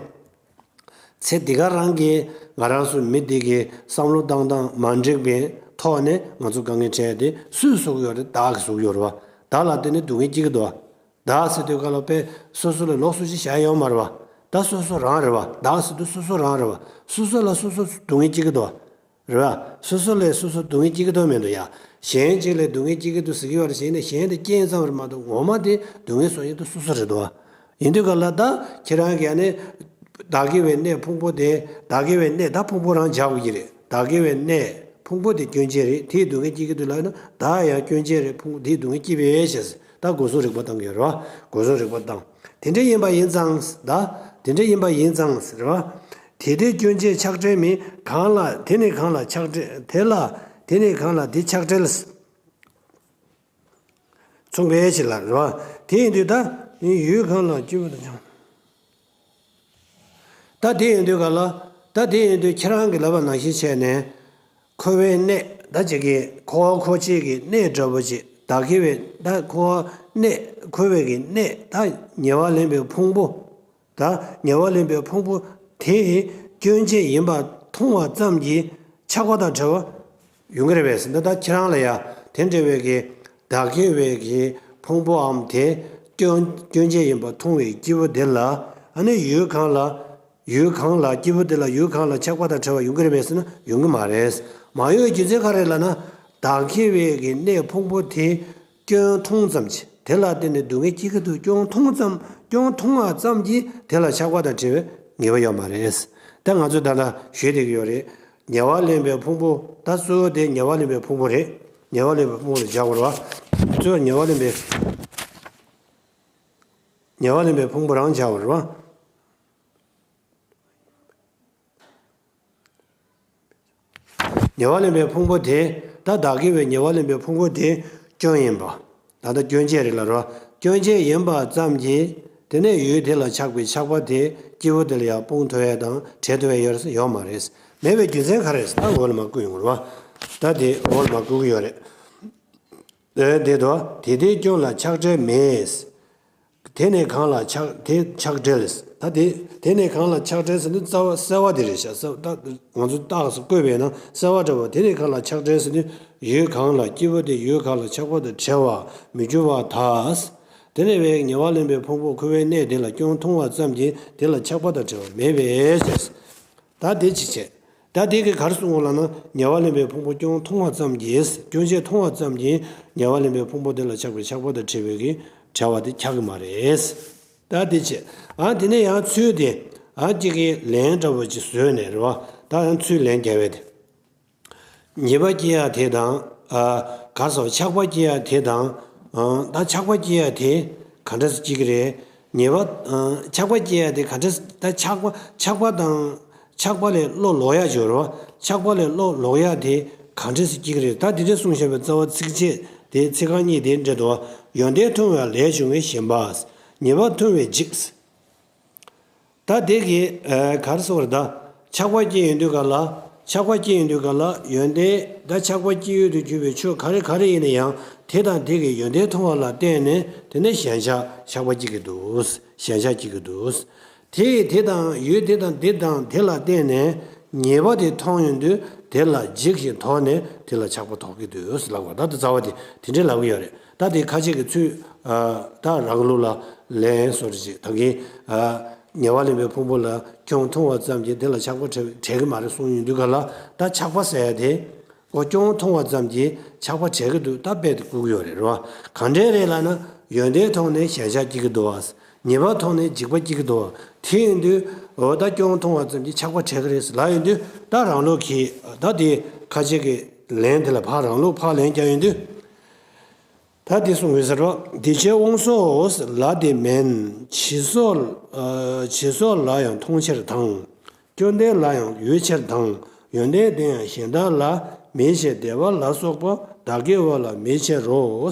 ཚེ་འདི་ག་རང་གི་ང་རང་ཚོ་མི་འདི་གི་བསམ་བློ་བཏང་སྟངས་མ་འགྲིག་པའི་ཐོག་ནས་ང་ཚོ་དཀའ་ངལ་འཕྲད་དེ་སུས་བཟོ་གི་ཡོད་རེད། བདག་གིས་བཟོ་གི་ཡོད་རེད་བ། བདག་ལ་བརྟེན་ནས་སྡུག་བསྔལ་སྐྱེ་གི་འདུག་བ། བདག་ཟེར་དུས་སྐབས་ལ་དཔེ་སོ་སོ་ལ་ལོགས་སུ་ཅིག་བཞག་ཡོད་མ་རེད་བ། ད་སོ་སོ་རང་རེད་བ། བདག་ཟེར་དུས་སོ་སོ་རང་རེད་བ། སོ་སོ་ལ་སོ་སོ་སྡུག་བསྔལ་སྐྱེ་གི་འདུག་བ། རེད་བ། སོ་སོ་ལས་སོ་སོ་སྡུག་བསྔལ་སྐྱེ་གི་འདུག་མི་འདུག་ཡ། གཞན་གཅིག་ལས་སྡུག་བསྔལ་སྐྱེ་གི་འདུག་ཟེར་གྱི་ཡོད་རེད། གཞན་ནས་གཞན་དེ་རྐྱེན་ཙམ་རེད་མ་གཏོགས་ངོ་མ་དེ་སྡུག་བསྔལ་བཟོ་མཁན་དེ་སོ་སོ་རེད་འདུག་བ། ཡིན་དུས་ག་ལ་ད་ཁྱེད་རང་གིས་ནི་བདག་གི་བའི་གནས་ཕུང་པོ་དེ། བདག་གི་བའི་གནས་ད་ཕུང་པོ་རང་བཞག་དགོས་ཀྱི་རེད། བདག་གི་བའི་གནས་ཕུང་པོ་དེ་སྐྱོན་ཅན་རེད། དེའི་སྡུག་བསྔལ་སྐྱེ་གི་འདུག་ལབ་ན་བདག་ཡང་སྐྱོན་ཅན་རེད། ཕུང་པོ་དེའི་སྡུག་བསྔལ་སྐྱེ་བས་ཞེས་ད་སྒོ་གསུམ་རིག་པ་བཏང་གི་ཡོད་རེད་བ། སྒོ་གསུམ་རིག་པ་བཏང་། དེ་འདྲ་ཡིན་པ་ཡིན་ཙང་ད། དེ་འདྲ་ཡིན་པ་ཡིན་ཙང་ཟེར་བ། དེ་དེ་སྐྱོན་ཅན་ཆགས་བྲལ་མིན། གང་ལ་དེ་ནི་གང་ལ་ཆགས་བྲལ། དེ་ལ་དེ་ནི་གང་ལ་དེ་ཆགས་བྲལ། མཚུངས་པའི་ཕྱིར་ལ་རེད་བ། དེ་ཡིན་དུས་ད་ནི་ཡུལ་གང་ལ་སྐྱེས་བུ་དང་། ད་དེ་ཡིན་དུས་ག་ལ། ད་དེ་ཡིན་དུས་ཁྱེད་རང་གི་ལབ་པ་ནང་བཞིན་བྱས་ནས། འཁོར་བའི་གནས་ད་ཅིག་གི་འཁོར་བ་འཁོར་བྱེད་ཀྱི་གནས་འདྲ་པོ་ཅིག་བདག་གི་བའི་ད་འཁོར་བ་གནས་འཁོར་བའི་གི་གནས་ད་ཉེ་བར་ལེན་པའི་ཕུང་པོ། ད་ཉེ་བར་ལེན་པའི་ཕུང་པོ་དེ་སྐྱོན་ཅན་ཡིན་པ་མཐོང་བ་ཙམ་གྱིས་ཆགས་པ་དང་བྲལ་བ་ཡོང་གི་རེད་པས་ཟེར་ན། ད་ཁྱེད་རང་ལ་ཡ་དེ་འདྲ་བའི་གི་བདག་གི་བའི་གི་ཕུང་པོའམ་དེ་སྐྱོན་སྐྱོན་ཅན་ཡིན་པ་མཐོང་བའི་སྐྱེས་བུ་དེ་ལ་ཨ་ནི་ཡུལ་གང་ལ། ཡུལ་གང་ལ་སྐྱེས་བུ་དེ་ལ་ཡུལ་གང་ལ་ཆགས་པ་དང་བྲལ་བ་ཡོང་གི་རེད་པས་ཟེར་ན་ཡོང་གི་མ་རེད། མ་ཡོང་བའི་རྒྱུ་མཚན་ག་རེ་ལབ་ན། བདག་གི་བའི་གི་གནས་ཕུང་པོ་དེ་སྐྱོན་མཐོང་ཙམ་གྱིས་དེ་ལ་བརྟེན་ནས་སྡུག་བསྔལ་སྐྱེ་གི་འདུག་སྐྱོན་མཐོང་ཙམ་སྐྱོན་མཐོང་བ་ཙམ་གྱིས་དེ་ལ་ཆགས་པ་དང་བྲལ་བའི་ངེས་པ་ཡོད་མ་རེད། ད་ང་ཚོས་ད་ལྟ་ཞུས་བསྡད་ཀྱི་ཡོད་རེད། ཉེ་བར་ལེན་པའི་ཕུང་པོ། ད་གཙོ་བོ་དེ་ཉེ་བར་ལེན་པའི་ཕུང་པོ་རེད། ཉེ་བར་ལེན་པའི་ཕུང་པོ་ལ་སྦྱར་དགོས་རེད་བ། གཙོ་བོ་ཉེ་བར་ལེན་པའི་ཉེ་བར་ལེན་པའི་ཕུང་པོ་རང་སྦྱར་དགོས་རེད་བ། ཉེ་བར་ལེན་པའི་ཕུང་པོ་དེ། ད་བདག་གི་བའི་ཉེ་བར་ལེན་པའི་ཕུང་པོ་དེ་སྐྱོན་ཡིན་པ། ད་ལྟ་སྐྱོན་བྱེད་རེད་ལབ་རོ། སྐྱོན་བྱེད་ཡིན་པ་ཙམ་གྱིས་དེ་ནས་ཡུལ་དེ་ལ་ཆགས་པའི་ཆགས་པ་དེ་སྐྱེས་བུ་དེ་ལ་ཡང་སྤུངས་ཐུབ་ཡས་དང་བྲལ་ཐུབ་ཡས་ཡོད་རེད་ཡོད་མ་རེད། མེད་པའི་རྒྱུ་མཚན་ག་རེ་རེད། ད་འོག་ལ་མར་བསྐུར་ཡོང་རེད་བ། ད་དེ་འོག་ལ་མར་བསྐུར་གྱི་ཡོད་རེད། དེ་དེ་དོ་དེ་དེའི་སྐྱོན་ལ་ཆགས་བྲལ་མེད། དེ་ནས་གང་ལ་ཆགས་དེ་ཆགས་བྲལ། ད་དེ་དེ་ནས་གང་ལ་ཆགས་བྲལ་ཟེར་དུས་རྩ་བ་གསལ་བ་དེ་རེད་ཤག་གསལ་ད་ང་ཚོ་རྟགས་སུ་བཀོད་པས་ན་གསལ་བ་འདྲ་བོ། དེ་ནས་གང་ལ་ཆགས་བྲལ་ཟེར་དུས་ཡུལ་གང་ལ་སྐྱེས་བུ་དེ་ཡུལ་གང་ལ་ཆགས་པ་དང་བྲལ་བ་མི་འགྱུར་བར་ཐལ། དེ་ནས་བའི་ཉེ་བར་ལེན་པའི་ཕུང་པོ་འཁོར་བའི་གནས་དེ་ལ་སྐྱོན་མཐོང་བ་ཙམ་གྱིས་དེ་ལ་ཆགས་པ་དང་བྲལ་བ་མེད་པས་ཟེར། ད་དེ་ཅི་བྱེད། ད་དེ་གིས་ག་རེ་གསུང་གོ་ལབ་ན། ཉེ་བར་ལེན་པའི་ཕུང་པོ་སྐྱོན་མཐོང་བ་ཙམ་གྱིས་སྐྱོན་བྱེད་མཐོང་བ་ཙམ་གྱིས་ཉེ་བར་ལེན་པའི་ཕུང་པོ་དེ་ལ་ཆགས་པའི་ཆགས་པ་དང་བྲལ་བའི་གི་བྲལ་བ་དེ་ཆགས་ཀྱི་མ་རེད། ད་དེ་བྱེད། ཨ་དེ་ནས་ཡང་ཚུལ་དེ་ཨ་གཅིག་གི་ལན་འདྲ་བོ་ཅིག་བཟོས་ནས་རེད་བ། ད་ཡང་ཚུལ་ལན་རྒྱག་པའི་དེ། ཉེས་པ་སྐྱེ་ཡ་དེ་དང་། ཨ་ག་རེ་ཟེར་ཆགས་པ་སྐྱེ་ཡ་དེ་དང་། ཨ་ད་ཆགས་པ་སྐྱེ་ཡ་དེ་ག་འདྲ་སེ་སྐྱེ་གི་རེད། ཉེས་པ། ཨ་ཆགས་པ་སྐྱེ་ཡ་དེ་ག་འདྲ་སེ་ད་ཆགས་པ་ཆགས་པ་དང་། ཆགས་པ་ལས་བློ་ལོག་ཡ་སྦྱོར་བ། ཆགས་པ་ལས་བློ་ལོག་ཡ་དེ་ག་འདྲ་སེ་སྐྱེ་གི་རེད། ད་དེ་འདྲ་གསུངས་བཞག་པའི་རྩ་བ་ཚིགས་བཅད་དེ་ཚིག་རྐང་གཉིས་དེ་འདྲ་འདུག་ཡོན་ཏན་མཐོང་བའི་ལས་བྱུང་བའི་ཞེན་པ། ཉེས་པ་མཐོང་བའི་འཇིགས། ད་དེ་གི་ཨ་ག་རེ་ཟེར་བ་རེད་ད། ཆགས་པ་སྐྱེ་ཡོང་དུས་ག་ལ། ཆགས་པ་སྐྱེ་ཡོང་དུས་ག་ལ་ཡོན་ཏན་ད་ཆགས་པ་སྐྱེ་ཡུལ་དུ་གྱུར་པའི་ཆོས་ག་རེ་ག་རེ་ཡིན་ན་ཡང་དེ་དང་དེ་གི་ཡོན་ཏན་མཐོང་བ་ལ་བརྟེན་ནས་དེ་ནས་ཞེན་ཆགས་ཆགས་པ་སྐྱེ་གི་འདུག་ཞེན་ཆགས་སྐྱེ་གི་འདུག་དེ་ཡིས་དེ་དང་ཡུལ་དེ་དང་དེ་དང་དེ་ལ་བརྟེན་ནས་ཉེས་པ་དེ་མཐོང་ཡོང་དུས་དེ་ལ་འཇིགས་ཤིང་དོགས་ནས་དེ་ལ་ཆགས་པ་དོགས་ཀྱི་འདུག་ལབ་པ་ད་དེ་རྩ་བ་དེ་དེ་འདྲས་ལབ་ཀྱི་ཡོད་རེད། ད་དེ་ཁ་ཅིག་གི་ཚུལ་ཨ་ད་རང་ལུགས་ལ་ལན་སོ་རེ་ཅིག་ད་གིན་ཨ་ཉེ་བར་ལེན་པའི་ཕུང་པོ་ལ་སྐྱོན་མཐོང་བ་ཙམ་གྱིས་དེ་ལ་ཆགས་པ་བྲལ་བྲལ་གི་མ་རེད་གསུངས་ཡོང་དུས་ག་ལ་ད་ཆགས་པ་ཟེར་ཡ་དེ་ཨོ་སྐྱོན་མཐོང་བ་ཙམ་གྱིས་ཆགས་པ་བྲལ་གི་འདུག་ད་དཔེ་དེ་བསྐུར་གི་ཡོད་རེད་རེད་བ། གང་འདྲས་རེད་ལབ་ན་ཡོན་ཏན་མཐོང་ནས་ཞེན་ཆགས་སྐྱེ་གི་འདུག་བ། ཉེས་པ་མཐོང་ནས་འཇིགས་པ་སྐྱེ་གི་འདུག་བ། དེ་ཡིན་དུས་ཨོ་ད་སྐྱོན་མཐོང་བ་ཙམ་གྱིས་ཆགས་པ་བྲལ་གི་རེད་ལབ་ཡོང་དུས་ད་རང་ལུགས་ཀྱིས་ད་དེ་ཁ་ཅིག་གི་ལན་དེ་ལ་ཕར་རང་ལུགས་ཕར་ལན་རྒྱག་ཡོང་དུས། ད་འདི་གསུངས་ཡོད་ཟེར་རོ། འདི་ཕྱིར་དབང་སོགས་ལ་དེ་མིན། བྱིས་སོགས་ཨ་བྱིས་སོགས་ལ་ཡང་མཐོང་ཕྱིར་དང་། སྐྱོན་ལྡན་ལ་ཡང་ཡོད་ཕྱིར་དང་། ཡོན་ཏན་ལྡན་ཡང་གཞན་དག་ལ་མེད་ཕྱིར་བདེ་བ་ལ་སོགས་པ་བདག་གི་བ་ལ་མེད་ཕྱིར་རོ།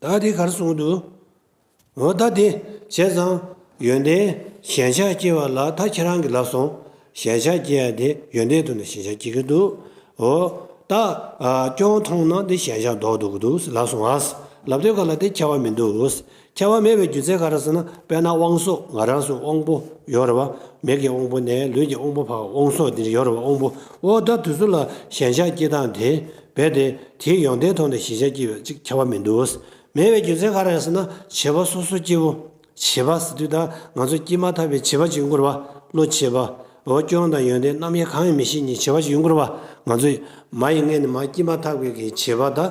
ད་འདི་ག་རེ་གསུངས་འདུག་འོ་ད་དེ་བྱས་ཙང་ཡོན་ཏན་ཞེན་ཆགས་སྐྱེ་བ་ལ་ད་ཁྱེད་རང་གིས་ལབ་སོང་། ཞེན་ཆགས་སྐྱེ་ཡ་དེ་ཡོན་ཏན་མཐོང་ནས་ཞེན་ཆགས་སྐྱེ་གི་འདུག་འོ་ད་ཨ་སྐྱོན་མཐོང་ན་དེ་ཞེན་ཆགས་ལྡོག་འགྲོ་གི་འདུག་ལབ་སོང་ཨ། ལབ་དུས་ག་ལ་དེ་ཁྱད་པར་མི་འདུག་ཁྱད་པར་མེད་པའི་རྒྱུ་མཚན་ག་རེ་ཟེར་ན་དཔེར་ན་དབང་སོགས་ང་རང་ཚོ་དབང་པོ་ཡོད་རེད་བ། མིག་གི་དབང་པོ་ནས་ལུས་ཀྱི་དབང་པོ་བར་དབང་སོགས་དེ་འདྲ་ཡོད་རེད་བ་དབང་པོ། འོ་ད་དེ་ཚོ་ལ་ཞེན་ཆགས་སྐྱེ་སྟངས་དེ། རྦད་དེ་དེའི་ཡོན་ཏན་མཐོང་ནས་ཞེན་ཆགས་སྐྱེ་བའི་ཅིག་ཁྱབ་པ་མི་འདུག་མེད་པའི་རྒྱུ་མཚན་ག་རེ་ཡིན་ཟེར་ན། བྱེད་པ་སོ་སོ་སྐྱེ་བོ། བྱེད་པ་ཟེར་དུས་ད་ང་ཚོ་སྐྱེས་མ་ཐག་པའི་བྱེད་པ་ཅིག་ཡོང་གི་རེད་བ། བློ་བྱེད་པ། འོ་སྐྱོན་དང་ཡོན་ཏན་རྣམ་དབྱེ་གང་ཡང་མི་ཤེས་མཁན་བྱེད་པ་ཅིག་ཡོང་གི་རེད་བ། ང་ཚོས་མ་ཡི་མངལ་ནས་མར་སྐྱེས་མ་ཐག་པའི་གི་བྱེད་པ་ད།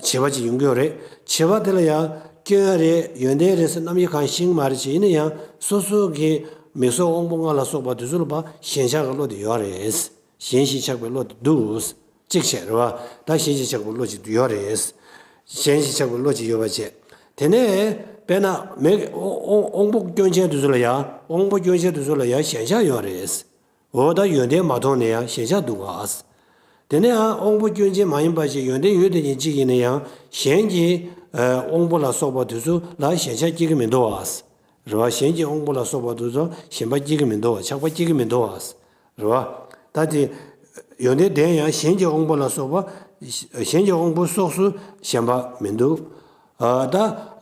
བྱེད་པ་ཅིག་ཡོང་གི་ཡོད་རེད། བྱེད་པ་དེ་ལ་ཡང་སྐྱོན་རེད་ཡོན་ཏན་རེད་ཟེར་རྣམ་དབྱེ་གང་ཤེས་ཀྱི་མ་རེད་ཅེས། ཡིན་ན་ཡང་སོ་སོ་གི་མིག་སོགས་དབང་པོ་ལྔ་ལ་སོགས་པ་དེ་ཚོ་ལ་ཕར་ཞེན་ཆགས་ཀྱི་བློ་དེ་ཡོད་རེད། ཞེན་ཞེས་ཆགས་པའི་བློ་དེ་འདུག་གཅིག་བྱས་རེད་བ། ད་ཞེན་ཞེས་ཆགས་པའི་བློ་ཅིག་ཡོད་རེད། ཞེན་ཞེས་ཆགས་པའི་བློ་ཅིག་ཡོད་པ་བྱས། དེ་ནས་དཔེར་ན་མིག་དབང་དབང་དབང་པོ་སྐྱོན་ཅན་དེ་ཚོ་ལ་ཡང་། དབང་པོ་སྐྱོན་ཅན་དེ་ཚོ་ལ་ཡང་ཞེན་ཆགས་ཡོད་རེད། འོ་ད་ཡོན་ཏན་མ་མཐོང་ནས་ཡང་ཞེན་ཆགས་འདུག་ག། དེ་ནས་ཡང་དབང་པོ་སྐྱོན་ཅན་མ་ཡིན་པ་ཞིག་ཡོན་ཏན་ཡོད་དེ་ཉིད་གཅིག་ཡིན་ན་ཡང་གཞན་གྱི་དབང་པོ་ལ་སོགས་པ་དེ་ཚོ་ལ་ཞེན་ཆགས་སྐྱེ་གི་མི་འདུག་ག། རེད་བ། གཞན་གྱི་དབང་པོ་ལ་སོགས་པ་དེ་ཚོ་ཞེན་པ་སྐྱེ་གི་མི་འདུག་ག། ཆགས་པ་སྐྱེ་གི་མི་འདུག་ག། རེད་བ། ད་དེ་ཡོན་ཏན་ལྡན་ཡང་གཞན་གྱི་དབང་པོ་ལ་སོགས་པ། གཞན་གྱི་དབང་པོ་སོགས་སུ་ཞེན་པ་མི་འདུག་ཨ། ད་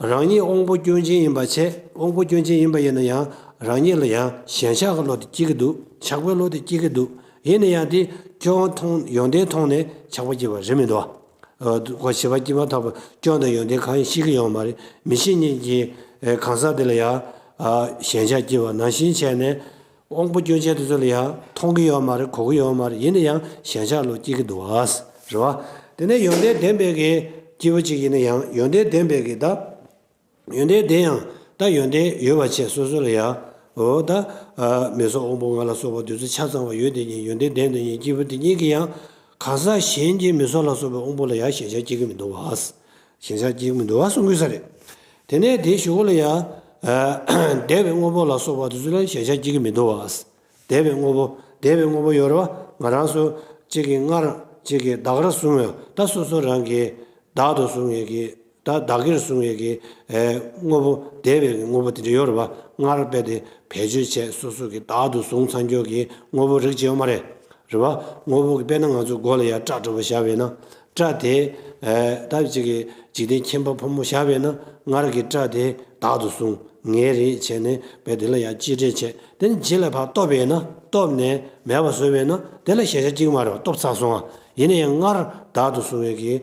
རང་ཉིད་དབང་པོ་སྐྱོན་ཅན་ཡིན་པ་བྱས། དབང་པོ་སྐྱོན་ཅན་ཡིན་པ་ཡིན་ན་ཡང་རང་ཉིད་ལ་ཡང་ཞེན་ཆགས་ཀྱི་བློ་དེ་སྐྱེ་གི་འདུག་ཆགས་པའི་བློ་དེ་སྐྱེ་གི་འདུག་ཡིན་ན་ཡང་དེ་སྐྱོན་མཐོང་ཡོན་ཏན་མཐོང་ནས་ཆགས་པ་སྐྱེ་བ་རེད་མི་འདུག་ཨ། ཁོ་བྱས་པ་སྐྱེས་མ་ཐག་པ་སྐྱོན་དང་ཡོན་ཏན་གང་ཡང་ཤེས་ཀྱི་ཡོད་མ་རེད། མི་ཤེས་མཁན་གྱི་གང་ཟག་དེ་ལ་ཡང་ཞེན་ཆགས་སྐྱེ་བ་ནང་བཞིན་བྱས་ནས། དབང་པོ་སྐྱོན་ཅན་དེ་ཚོ་ལ་ཡང་མཐོང་གི་ཡོད་མ་རེད། གོ་གི་ཡོད་མ་རེད། ཡིན་ན་ཡང་ཞེན་ཆགས་བློ་སྐྱེ་གི་འདུག་ག། རེད་བ། དེ་ནས་ཡོན་ཏན་ལྡན་པའི་གི་སྐྱེས་བུ་གཅིག་ཡིན་ན་ཡང་ཡོན་ཏན་ལྡན་པའི་གི་ད། ཡོན་ཏན་ལྡན་ཡང་ད་ཡོན་ཏན་ཡོད་པ་བྱས་སོ་སོ་ལ་ཡང་། འོ་ད། མིག་སོགས་དབང་པོ་ལྔ་ལ་སོགས་པ་དེ་ཚོ་ཆ་ཚང་བ་ཡོད་དེ་ཉིད་ཡོན་ཏན་ལྡན་དེ་ཉིད་སྐྱེས་བུ་དེ་ཉིད་ཀྱི་ཡང་གང་ཟག་གཞན་གྱི་མིག་སོགས་ལ་སོགས་པའི་དབང་པོ་ལ་ཡང་ཞེན་ཆགས་སྐྱེ་གི་མི་འདུག་ག། ཞེན་ཆགས་སྐྱེ་གི་མི་འདུག་ག་གསུང་གི་ས་རེད། དེ་ནས་དེའི་གཞུག་གུ་ལ་ཡང་འདས་པའི་དངོས་པོ་ལ་སོགས་པ་དེ་ཚོ་ལ་ཞེན་ཆགས་སྐྱེ་གི་མི་འདུག་ག། འདས་པའི་དངོས་པོ། འདས་པའི་དངོས་པོ་ཡོད་རེད་བ། ང་རང་ཚོ་གཅིག་གིས་སྔར་གཅིག་གིས་བདག་གིར་བཟུང་བའི་ད་སོ་སོ་རང་གིས་བདག་ཏུ་བཟུང་བའི་གི་ད་བདག་གིར་བཟུང་བའི་གི་དངོས་པོ། འདས་པའི་གི་དངོས་པོ་དེ་འདྲ་ཡོད་རེད་བ། སྔར་རྦད་དེ་བེད་སྤྱོད་བྱས་སོ་སོ་གིས་བདག་ཏུ་བཟུང་ཚར་མཁན་གྱི་དངོས་པོ་རིགས་གཅིག་ཡོད་མ་རེད། རེད་བ། དངོས་པོ་གི་དཔེར་ན་ང་ཚོ་མགོ་ལ་ཡ་སྐྲ་འདྲ་པོ་བཞག་པས་ན། སྐྲ་དེ། ཨ། ད་ཅིག་གི་འཇིག་རྟེན་ཁྱིམ་པ་ཕོ་མོ་བཞག་པས་ན། སྔར་གྱི་སྐྲ་དེ་བདག་ཏུ་བཟུང་། ངའི་རེད་བྱས་ནས་བས་དེ་ལ་ཡ་གཅེས་སྤྲས་བྱས། དེ་ནས་རྗེས་ལ་ཕར་གཏོར་བས་ན། གཏོར་ནས་མེད་པ་བཟོས་པས་ན། དེ་ལ་ཞེན་ཆགས་སྐྱེ་གི་མ་རེད་བ། གཏོར་ཚར་སོང་ང་། ཡིན་ན་ཡང་སྔར་བདག་ཏུ་བཟུང་བའི་གི།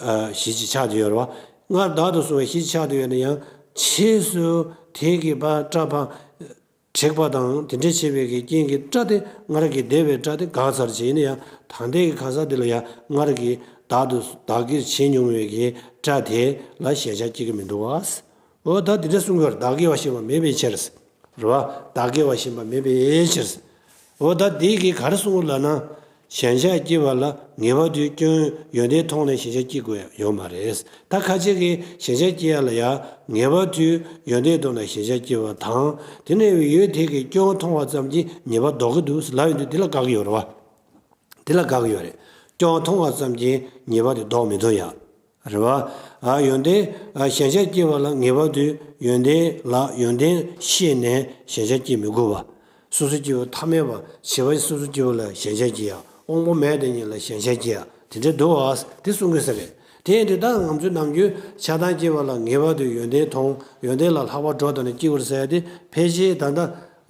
ཨ། གཞི་ཅིག་ཆགས་བསྡད་ཡོད་རེད་བ། སྔར་བདག་ཏུ་བཟུང་བའི་གཞི་ཅིག་ཆགས་བསྡད་ཡོད་ན་ཡང་། ཕྱིས་སུ་དེ་གི་ཕར་སྐྲ་ཕར་བྲེགས་པ་དང་དེ་འདྲ་བྱས་པའི་གི་རྐྱེན་གྱིས་སྐྲ་དེ་སྔར་གྱི་འདས་པའི་སྐྲ་དེ་འགག་ཚར་བྱས། ཡིན་ན་ཡང་ད་ལྟའི་གི་གང་ཟག་དེ་ལ་ཡང་སྔར་གྱི་བདག་ཏུ་བདག་གིར་བྱས་མྱོང་བའི་གི་སྐྲ་དེ་ལ་ཞེན་ཆགས་སྐྱེ་གི་མི་འདུག་བ། འོ་ད་དེ་འདྲ་གསུང་གི་ཡོད་རེད། བདག་གི་བ་ཞེན་པ་མེད་པའི་ཕྱིར། རེད་བ། བདག་གི་བ་ཞེན་པ་མེད་པའི་ཕྱིར། འོ་ད་འདི་གིས་ག་རེ་གསུང་གི་ལབ་ན། ཞེན་ཆགས་སྐྱེ་བ་ལ་ངེས་པ་དུས་སྐྱོན་ཡོན་ཏན་མཐོང་ནས་ཞེན་ཆགས་སྐྱེ་དགོས་ཡ་ཡོད་མ་རེད། ད་ཁ་ཅིག་གིས་ཞེན་ཆགས་སྐྱེ་ཡ་ལ་ཡ་ངེས་པ་དུས་ཡོན་ཏན་མཐོང་ནས་ཞེན་ཆགས་སྐྱེ་བ་དང་། དེ་ནས་ཡོད་དེ་གི་སྐྱོན་མཐོང་བ་ཙམ་གྱིས་ཉེས་པ་ལྡོག་གི་འདུག་ལབ་ཡོང་དུས་དེ་ལ་དགག་གི་ཡོད་རེད་བ། དེ་ལ་དགག་གི་ཡོད་རེད། སྐྱོན་མཐོང་བ་ཙམ་གྱིས་ཉེས་པ་དེ་ལྡོག་མི་ཐུབ་ཡ། རེད་བ། ཨ། ཡོན་ཏན། ཨ། ཞེན་ཆགས་སྐྱེ་བ་ལ་ངེས་པ་དུས་ཡོན་ཏན་ལ་ཡོན་ཏན་ཤེས་ནས་ཞེན་ཆགས་སྐྱེ་མི་དགོས་པ། སོ་སོ་སྐྱེ་བོ་ཐ་མལ་པ། བྱིས་པ་སོ་སོ་སྐྱེ་བོ་ལ་ཞེན་ཆགས་སྐྱེ་ཡ། དབང་པོ་མེད་དེ་ཉིད་ལ་ཞེན་ཆགས་སྐྱེ་ཡ། དེ་འདྲ་འདུག་བ། དེ་གསུང་གི་ས་རེད། དེ་ཡིན་དུས་ད་ང་ཚོའི་ནམ་རྒྱུན་ཆགས་སྡང་སྐྱེ་བ་ལ་ངེས་པ་དུས་ཡོན་ཏན་མཐོང་། ཡོན་ཏན་ལ་ལྷག་པར་སྒྲོ་བཏགས་ནས་སྐྱེ་དགོས་ཟེར་ཡ་དེ་ཕལ་ཆེར་ད་ལྟ་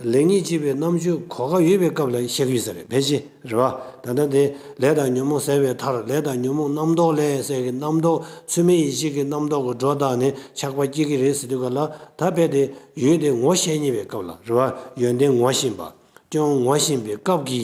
ལེགས་ཉེས་འབྱེད་པའི་རྣམ་འགྱུར་གོ་སྐབས་ཡོད་པའི་སྐབས་ལ་བཤད་ཀྱི་ཡོད་ས་རེད། ཕལ་ཆེར་རེད་བ། ད་ལྟ་དེ་ལས་དང་ཉོན་མོངས་ཟད་པའི་མཐར། ལས་དང་ཉོན་མོངས་རྣམ་རྟོག་ལས་ཟེར་གྱི་རྣམ་རྟོག་ཚུལ་མིན་ཡིད་བྱེད་ཀྱི་རྣམ་རྟོག་གི་སྒྲོ་བཏགས་ནས་ཆགས་པ་སྐྱེ་གི་རེད་ཟེར་དུས་ག་ལ། ད་རྦད་དེ་ཡོན་ཏན་ངོ་ཤེས་ཉེན་པའི་སྐབས་ལ་རེད་བ། ཡོན་ཏན་ངོ་ཤེས་པ། སྐྱོན་ངོ་ཤེས་པའི་སྐབས་ཀྱི་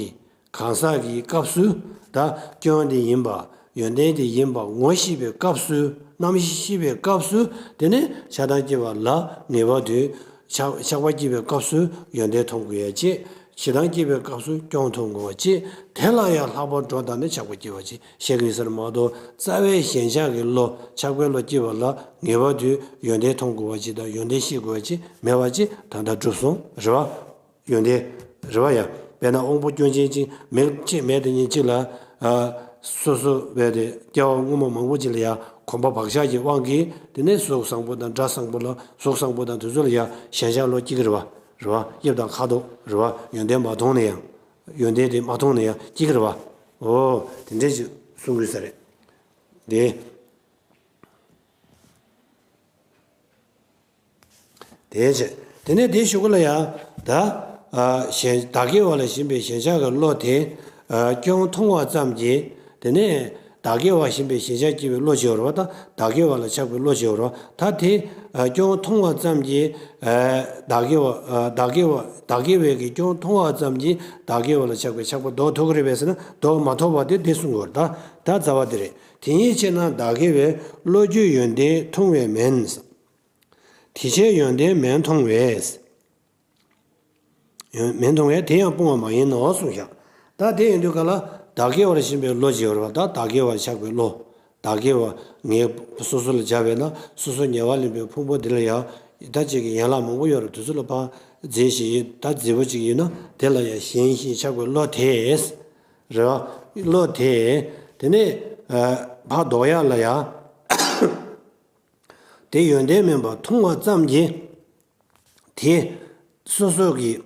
གང་ཟག་གི་སྐབས་སུ། ད་སྐྱོན་དེ་ཡིན་པ། ཡོན་ཏན་དེ་ཡིན་པ་ངོ་ཤེས་པའི་སྐབས་སུ། རྣམ་ཤེས་ཤེས་པའི་སྐབས་སུ། དེ་ནས་ཆགས་སྡང་སྐྱེ་བ་ལ་ངེས་པ་དུས་ཆགས་ཆགས་པ་སྐྱེ་བའི་སྐབས་སུ་ཡོན་ཏན་མཐོང་དགོས་ཡ་གཅིག་ཞེ་སྡང་སྐྱེ་བའི་སྐབས་སུ་སྐྱོན་མཐོང་དགོས་པ་གཅིག་དེ་ལ་ཡང་ལྷག་པར་སྒྲོ་བཏགས་ནས་ཆགས་པ་སྐྱེ་བ་གཅིག་བཤད་ཀྱི་ཡོད་ས་རེད་མ་གཏོགས། རྩ་བའི་ཞེན་ཆགས་ཀྱི་བློ། ཆགས་པའི་བློ་སྐྱེ་བ་ལ་ངེས་པ་དུས་ཡོན་ཏན་མཐོང་དགོས་པ་གཅིག་དང་ཡོན་ཏན་ཤེས་དགོས་པ་གཅིག་མེད་པ་གཅིག་ད་ལྟ་གྲུབ་སོང་རེད་བ། ཡོན་ཏན་རེད་བ་ཡ། དཔེར་ན་དབང་པོ་སྐྱོན་ཅན་གཅིག་མིག་གཅིག་མེད་དེ་ཉིད་གཅིག་ལ། ཨ། སོ་སོ་བས་དེ་སྐྱེ་བ་སྔོན་མ་མང་པོ་ཅིག་ལ་ཡ་གོམས་པ་བག་ཆགས་ཀྱི་དབང་གིས། དེ་ནས་གཟུགས་བཟང་པོ་དང་སྒྲ་བཟང་པོ་ལ། གཟུགས་བཟང་པོ་དང་དེ་ཚོ་ལ་ཡ་ཞེན་ཆགས་བློ་སྐྱེ་གི་རེད་བ། རེད་བ། དབྱིབས་དང་ཁ་དོག་རེད་བ། ཡོན་ཏན་མ་མཐོང་ནས་ཡང་། ཡོན་ཏན་དེ་མ་མཐོང་ནས་ཡང་སྐྱེ་གི་རེད་བ། འོ། དེ་འདྲས་ཅིག་གསུང་དགོས་ས་རེད། དེ། དེའི་ཕྱིར། དེ་ནས་དེའི་གཞུག་གུ་ལ་ཡང་། ད། ཨ། ཞེན། བདག་གི་བ་ལ་ཞེན་པའི་ཞེན་ཆགས་ཀྱི་བློ་དེ། ཨ། སྐྱོན་མཐོང་བ་ཙམ་གྱིས། དེ་ནས། བདག་གི་བ་ཞེན་པའི་ཞེན་ཆགས་སྐྱེ་བའི་བློ་ཅིག་ཡོད་རེད་བ། ད་བདག་གི་བ་ལ་ཆགས་པའི་བློ་ཅིག་ཡོད་རེད་བ། ད་དེ་ཀྱང་མཐོང་བ་ཙམ་གྱིས་བདག་གི་བ་བདག་གི་བ་བདག་གི་བའི་གི་ཀྱང་མཐོང་བ་ཙམ་གྱིས་བདག་གི་བ་ལ་ཆགས་པའི་ཆགས་པ་ལྡོག་ཐུབ་ཀྱི་རེད་པས་ཟེར་ན། ལྡོག་མ་ཐུབ་པ་དེ་འདི་གསུང་གི་ཡོད་རེད། ད་ད་རྩ་བ་དེ་རེད། དེ་ཉིད་ཕྱིར་ན་བདག་གི་བའི་བློ་རྒྱུད་ཡོན་ཏན་མཐོང་བས་མིན། དེ་ཕྱིར་ཡོན་ཏན་མིན་མཐོང་བས། ཡོན་མིན་མཐོང་བས་དེ་ཡང་སྤོང་བ་མ་ཡིན་ནོ་གསུངས་ཤག་ད་དེ་ཡིན་དུས་ག་ལ་བདག་གི་བར་ཞེན་པའི་བློ་ཅིག་ཡོད་རེད་བ། ད་བདག་གི་བར་ཆགས་པའི་བློ། བདག་གི་བ་ངས་སོ་སོ་ལ་སྦྱར་བས་ན། སོ་སོ་ཉེ་བར་ལེན་པའི་ཕུང་པོ་འདི་ལ་ཡང་ད་ཅིག་གི་ཡན་ལག་མང་པོ་ཡོད་རེད། དེ་ཚོ་ལ་ཕར་རྫས་ཤིག་ཡིན། ད་རྫས་པོ་ཅིག་ཡིན་ན་དེ་ལ་ཡང་ཞེན་ཞིང་ཆགས་པའི་བློ་དེས་རེད་བ། བློ་དེས་དེ་ནས་ཕར་ལྡོག་ཡག་ལ་ཡང་དེ་ཡོན་ཏན་མིན་པར་མཐོང་བ་ཙམ་གྱིས། དེ་སོ་སོ་གི་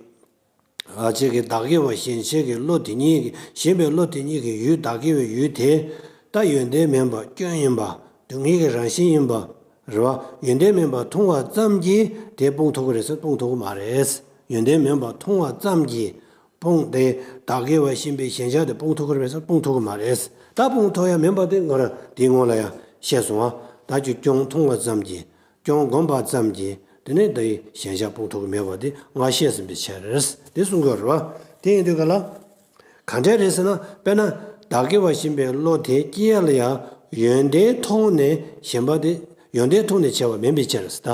ཨ་ཅེ་གི་བདག་གི་བ་ཞེན་བྱེད་ཀྱི་བློ་དེ་ཉིད་ཀྱི་ཞེན་པའི་བློ་དེ་ཉིད་ཀྱི་ཡུལ་བདག་གི་བའི་ཡུལ་དེ། ད་ཡོན་ཏན་མིན་པ་སྐྱོན་ཡིན་པ་སྡུག་བསྔལ་གྱི་རང་བཞིན་ཡིན་པ་རེད་བ། ཡོན་ཏན་མིན་པ་མཐོང་བ་ཙམ་གྱིས་དེ་སྤོང་ཐུབ་ཀྱི་རེད་ཟེར། སྤོང་ཐུབ་ཀྱི་མ་རེད། ཡོན་ཏན་མིན་པ་མཐོང་བ་ཙམ་གྱིས་སྤོང་དེ་བདག་གི་བ་ཞེན་པའི་ཞེན་ཆགས་དེ་སྤོང་ཐུབ་ཀྱི་རེད་ཟེར། སྤོང་ཐུབ་ཀྱི་མ་རེད། ད་སྤོང་ཐུབ་ཡ་མིན་པ་དེ་ང་རང་དེའི་སྔོན་ལ་ཡང་བཤད་སོང་ཨ། ད་ཁྱོད་སྐྱོན་མཐོང་བ་ཙམ་གྱིས། སྐྱོན་བསྒོམས་པ་ཙམ་གྱིས་དེ་ནས་བདག་གི་ཞེན་ཆགས་སྤོང་ཐུབ་ཀྱི་མེད་པ་དེ་ང་བཤད་ཟིན་པའི་ཕྱིར། དེ་གསུང་གི་ཡོད་རེད་བ། དེ་ཡིན་དུས་ག་ལ་ག་འདྲས་རེད་ཟེར་ན། དཔེར་ན་བདག་གི་བ་ཞེན་པའི་བློ་དེ་སྐྱེ་ཡ་ལ་ཡང་ཡོན་ཏན་མཐོང་ནས་ཞེན་པ་དེ་ཡོན་ཏན་མཐོང་ནས་བྱས་པ་མིན་པའི་ཕྱིར་ཟེར། ད་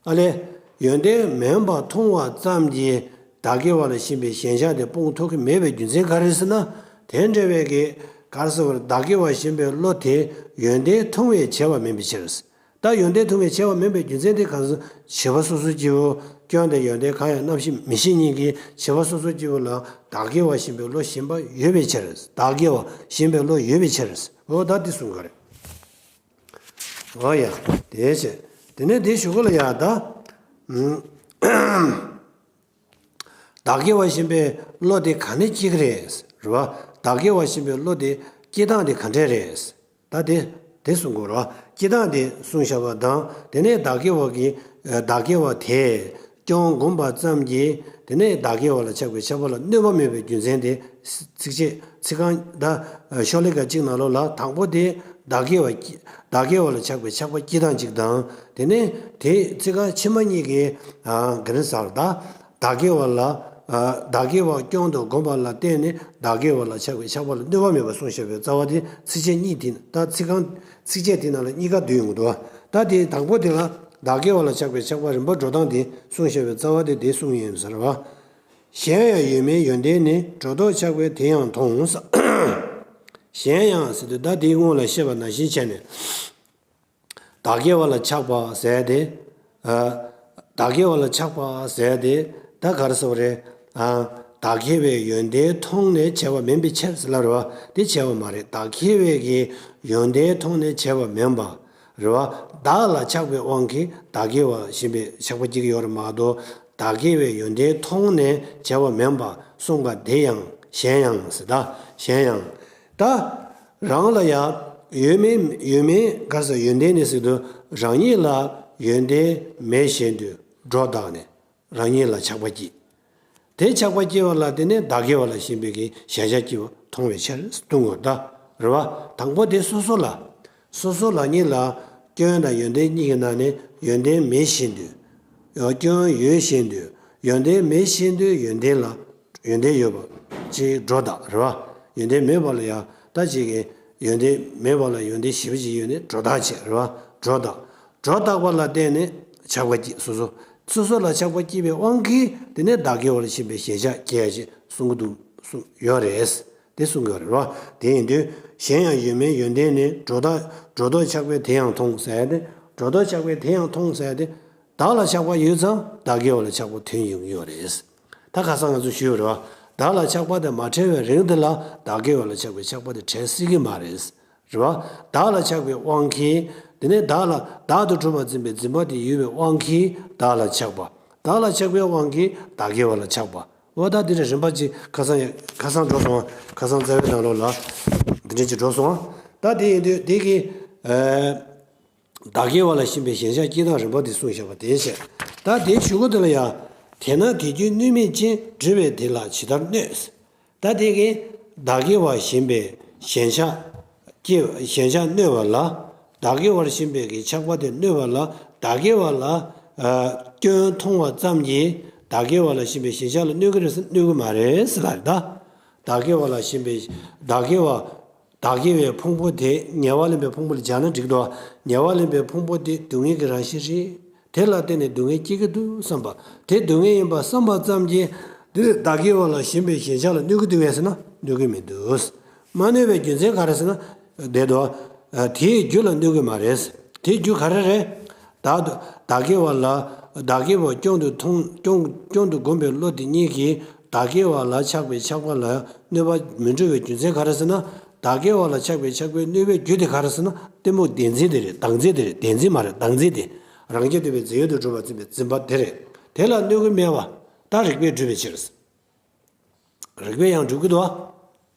ཨ་ལས་ཡོན་ཏན་མིན་པ་མཐོང་བ་ཙམ་གྱིས་བདག་གི་བ་ལ་ཞེན་པའི་ཞེན་ཆགས་དེ་སྤོང་ཐུབ་ཀྱི་མེད་པའི་རྒྱུ་མཚན་ག་རེ་ཟེར་ན། དེ་འདྲ་བའི་གི་ག་རེ་ཟེར་བར་བདག་གི་བ་ཞེན་པའི་བློ་དེ་ཡོན་ཏན་མཐོང་བས་བྱས་པ་མིན་པའི་ཕྱིར། ད་ཡོན་ཏན་མཐོང་བས་བྱས་པ་མིན་པའི་རྒྱུ་མཚན་དེ་གང་ཟེར། བྱིས་པ་སོ་སོ་སྐྱེ་བོ། སྐྱོན་དང་ཡོན་ཏན་གང་ཡང་རྣམ་ཤེས་མིག་ཤེས་གཉིས་ཀྱིས་བྱིས་པ་སོ་སོ་སྐྱེ་བོ་ལ་བདག་གི་བ་ཞེན་པའི་བློ་ཞེན་པ་ཡོད་པའི་ཕྱིར། བདག་གི་བ་ཞེན་པའི་བློ་ཡོད་པའི་ཕྱིར། འོ་ད་འདི་གསུང་གི་རེད། འོ་ཡ། དེའི་ཕྱིར། དེ་ནས་དེ་ཞུ་གོ་ལ་ཡ་ད། བདག་གི་བ་ཞེན་པའི་བློ་དེ་ག་ནས་སྐྱེ་གི་རེད། རེད་བ། བདག་གི་བ་ཞེན་པའི་བློ་དེ་སྐྱེ་སྟངས་དེ་ག་འདྲས་རེད། ད་དེ་དེ་གསུང་དགོས་རེད་བ། སྐྱེ་སྟངས་དེ་གསུངས་བཞག་པ་དང་། དེ་ནས་བདག་གི་བ་གི་བདག་གི་བ་དེས་སྐྱོན་བསྒོམས་པ་ཙམ་གྱིས་དེ་ནས་བདག་གི་བ་ལ་ཆགས་པའི་ཆགས་པ་ལ་གནོད་པ་མེད་པའི་རྒྱུ་མཚན་དེ། ཚིགས་བཅད་ཚིག་རྐང་ད་ཤོ་ལེ་ཀ་གཅིག་ནང་ལོགས་ལ་དང་པོ་དེ་བདག་གི་བ་བདག་གི་བ་ལ་ཆགས་པའི་ཆགས་པ་སྐྱེ་སྟངས་གཅིག་དང་། དེ་ནས་དེ་ཚིག་རྐང་ཕྱི་མ་གཉིས་ཀྱི་ག་རེ་ཟེར་ད། བདག་གི་བ་ལ། བདག་གི་བ་སྐྱོན་དུ་བསྒོམས་པ་ལ་བརྟེན་ནས་བདག་གི་བ་ལ་ཆགས་པའི་ཆགས་པ་ལ་གནོད་པ་མེད་པར་གསུངས་བཞག་པའི་རྩ་བ་དེ་ཚིགས་བཅད་གཉིས་དེ་ད་ཚིག་རྐང་ཚིགས་བཅད་དེ་ནང་ལ་གཉིས་ཀ་འདུས་ཡོང་གི་འདུག་ད་དེ་དང་པོ་དེ་ལ་བདག་གི་བ་ལ་ཆགས་པའི་ཆགས་པ་རིམ་པ་འགྲོ་སྟངས་དེ་གསུངས་བཞག་པའི་རྩ་བ་དེ་དེ་གསུངས་ཡིན་ཟེར་བ། གཞན་ཡང་ཡོད་མིན་ཡོན་ཏན་ནི། སྒྲོ་འདོགས་ཆགས་པས་དེ་ཡང་མཐོང་། གཞན་ཡང་ཟེར་དུས་ད་དེའི་སྔོན་ལ་བཤད་པ་ནང་བཞིན་བྱས་ནས། བདག་གི་བ་ལ་ཆགས་པ་ཟེར་ཏེ། ཨ། བདག་གི་བ་ལ་ཆགས་པ་ཟེར་ཏེ་ད་ག་རེ་ཟེར་བ་རེད། ཨ། བདག་གི་བའི་ཡོན་ཏན་མཐོང་ནས་བྱས་པ་མིན་པའི་ཕྱིར་ཟེར་ལབ་རེད་བ། དེ་བྱས་པ་མ་རེད། བདག་གི་བའི་གི་ཡོན་ཏན་མཐོང་ནས་བྱས་པ་མིན་པ་རེད་བ། བདག་ལ་ཆགས་པའི་དབང་གིས་བདག་གི་བ་ཞེན་པའི་ཆགས་པ་སྐྱེ་གི་ཡོད་རེད་མ་གཏོགས། བདག་གི་བའི་ཡོན་ཏན་མཐོང་ནས་བྱས་པ་མིན་པ་གསུངས་པ་དེ་ཡང་གཞན་ཡང་ཟེར། ད་གཞན་ཡང་། ད་རང་ལ་ཡང་ཡོད་མིན་ཡོད་མིན་ག་ཟེར་ཡོན་ཏན་ནི་ཟེར་དུས་རང་ཉིད་ལ་ཡོན་ཏན་མེད་བཞིན་དུ་སྒྲོ་བཏགས་ནས་རང་ཉིད་ལ་ཆགས་པ་སྐྱེ། དེ་ཆགས་པ་སྐྱེ་བ་ལ་དེ་ནས་བདག་གི་བ་ལ་ཞེན་པའི་གི་ཞེན་ཆགས་སྐྱེ་བ་མཐོང་བའི་ཕྱིར་གསུང་དགོས། ད་རེད་བ། དང་པོ་དེ་སོ་སོ་ལ། སོ་སོ་ལ་ཉིད་ལ་སྐྱོན་དང་ཡོན་ཏན་གཉིས་ཀྱི་ནང་ནས་ཡོན་ཏན་མེད་བཞིན་དུ། སྐྱོན་ཡོད་བཞིན་དུ། ཡོན་ཏན་མེད་བཞིན་དུ་ཡོན་ཏན་ལ། ཡོན་ཏན་ཡོད་པ་ཅིག་སྒྲོ་བཏགས་རེད་བ། ཡོན་ཏན་མེད་པ་ལ་ཡང་ད་ཅིག་གི་ཡོན་ཏན་མེད་པ་ལ་ཡོན་ཏན་ཞེ་པོ་ཅིག་ཡོད་ནས་སྒྲོ་བཏགས་བྱས་རེད་བ། སྒྲོ་བཏགས། སྒྲོ་བཏགས་པ་ལ་བརྟེན་ནས་ཆགས་པ་སྐྱེ། སོ་སོ། སོ་སོ་ལ་ཆགས་པ་སྐྱེས་པའི་དབང་གིས་དེ་ནས་བདག་གི་བ་ལ་ཞེན་པའི་ཞེན་ཆགས་སྐྱེ་ཡ་ཅིག་གསུང་གི་འདུག་གསུང་ཡོད་རེད། དེ་གསུང་གི་ཡོད་རེད་བ། དེ་ཡིན་དུས་གཞན་ཡང་ཡོད་མིན་ཡོན་ཏན་ནི། སྒྲོ་བཏགས་སྒྲོ་འདོགས་ཆགས་པས་དེ་ཡང་མཐོང་ཟེར་ཏེ། སྒྲོ་འདོགས་ཆགས་པས་དེ་ཡང་མཐོང་ཟེར་ཏེ། བདག་ལ་ཆགས་པ་ཡོད་ཙང་བདག་གི་བ་ལ་ཆགས་པ་ཐོན་ཡོང་གི་ཡོད་རེད། ད་ཁ་སང་ང་ཚོས་ཞུས་ཡོད་རེད་བ། བདག་ལ་ཆགས་པ་དེ་མ་བྲལ་བའི་རིང་དེ་ལ་བདག་གི་བ་ལ་ཆགས་པའི་ཆགས་པ་དེ་བྲལ་སྲིད་ཀྱི་མ་རེད། རེད་བ། བདག་ལ་ཆགས་པའི་དབང་གིས། དེ་ནས་བདག་ལ་བདག་ཏུ་གྲུབ་པར་འཛིན་པའི་འཛིན་པ་དེ་ཡོད་པའི་དབང་གིས་བདག་ལ་ཆགས་པ། བདག་ལ་ཆགས་པའི་དབང་གིས་བདག་གི་བ་ལ་ཆགས་པ། འོ་ད་འདི་འདྲ་རིམ་པ་གཅིག་ཁ་སང་ཡ་ཁ་སང་འགྲོ་སོང་། ཁ་སང་རྩ་བའི་ནང་ལོགས་ལ་འདི་འདྲ་གཅིག་འགྲོ་སོང་། ད་དེ་ཡིན་དུས་དེ་གི། ཨ། བདག་གི་བ་ལ་ཞེན་པའི་ཞེན་ཆགས་སྐྱེ་སྟངས་རིམ་པ་དེ་གསུངས་བཞག་པ་དེ་བྱས། ད་དེའི་གཞུག་གུ་དེ་ལ་ཡང་། དེས་ན་དེ་རྒྱུ་གནོད་མེད་ཅིང་། བསྒྲིབས་པས་དེ་ལ་ཇི་ལྟར་གནོད། ད་དེ་གི་བདག་གི་བ་ཞེན་པའི་ཞེན་ཆགས་ སྐྱེ་ཞེན་ཆགས་གནོད་པ་ལ། བདག་གི་བར་ཞེན་པའི་གི་ཆགས་པ་དེ་གནོད་པ་ལ། བདག་གི་བར་ལ་ཨ་སྐྱོན་མཐོང་བ་ཙམ་གྱིས་བདག་གི་བར་ལ་ཞེན་པའི་ཞེན་ཆགས་ལ་གནོད་ཀྱི་རེད་ཟེར་གནོད་ཀྱི་མ་རེད་ཟེར་ལ་རེད་ད། བདག་གི་བར་ལ་ཞེན་པའི་བདག་གི་བར་བདག་གི་བའི་ཕུང་པོ་དེ་ཉེ་བར་ལེན་པའི་ཕུང་པོ་ལ་སྦྱར་ན་འགྲིག་འདུག་ཉེ་བར་ལེན་པའི་ཕུང་པོ་དེ་སྡུག་བསྔལ་གྱི་རང་བཞིན་རེད། དེ་ལ་བརྟེན་ནས་སྡུག་བསྔལ་སྐྱེ་གི་འདུག་བསམ་པ། དེ་སྡུག་བསྔལ་ཡིན་པ་བསམ་པ་ཙམ་གྱིས་འདི་བདག་གི་བར་ལ་ཞེན་པའི་ཞེན་ཆགས་ལ་གནོད་ཀྱི་འདུག་གས་ཟེར་ན་གནོད་ཀྱི་མི་འདུག་མ་གནོད་པའི་རྒྱུ་མཚན་ག་རེ་ཟེར་ན། དེ་དོ། དེའི་རྒྱུ་ལ་གནོད་ཀྱི་མ་རེད། དེའི་རྒྱུ་ག་རེ་རེད། བདག་བདག་གི་བར་ལ་བདག་གི་བར་སྐྱོན་དུ་མཐོང་སྐྱོན་སྐྱོན་དུ་བསྒོམས་པའི་བློ་དེ་ཉིད་ཀྱིས་བདག་གི་བར་ལ་ཆགས་པའི་ཆགས་པ་ལ་གནོད་པ་མི་འགྲོ་བའི་རྒྱུ་མཚན་ག་རེ་ཟེར་ན། བདག་གི་བར་ལ་ཆགས་པའི་ཆགས་པའི་གནོད་པའི་རྒྱུ་དེ་ག་རེ་ཟེར་ན་གཏི་མུག་བདེན་འཛིན་དེ་རེད། བདག་འཛིན་དེ་རེད། བདེན་འཛིན་མ་རེད། བདག་འཛིན་དེ། རང་རྐྱ་ཐུབ་པའི་རྫས་ཡོད་དུ་གྲུབ་པར་འཛིན་པའི་འཛིན་པ་དེ་རེད། དེ་ལ་གནོད་ཀྱི་མེད་པ། ད་རིགས་པས་སྒྲུབ་པའི་ཕྱིར། རིགས་པས་ཡང་སྒྲུབ་ཀྱི་འདུག་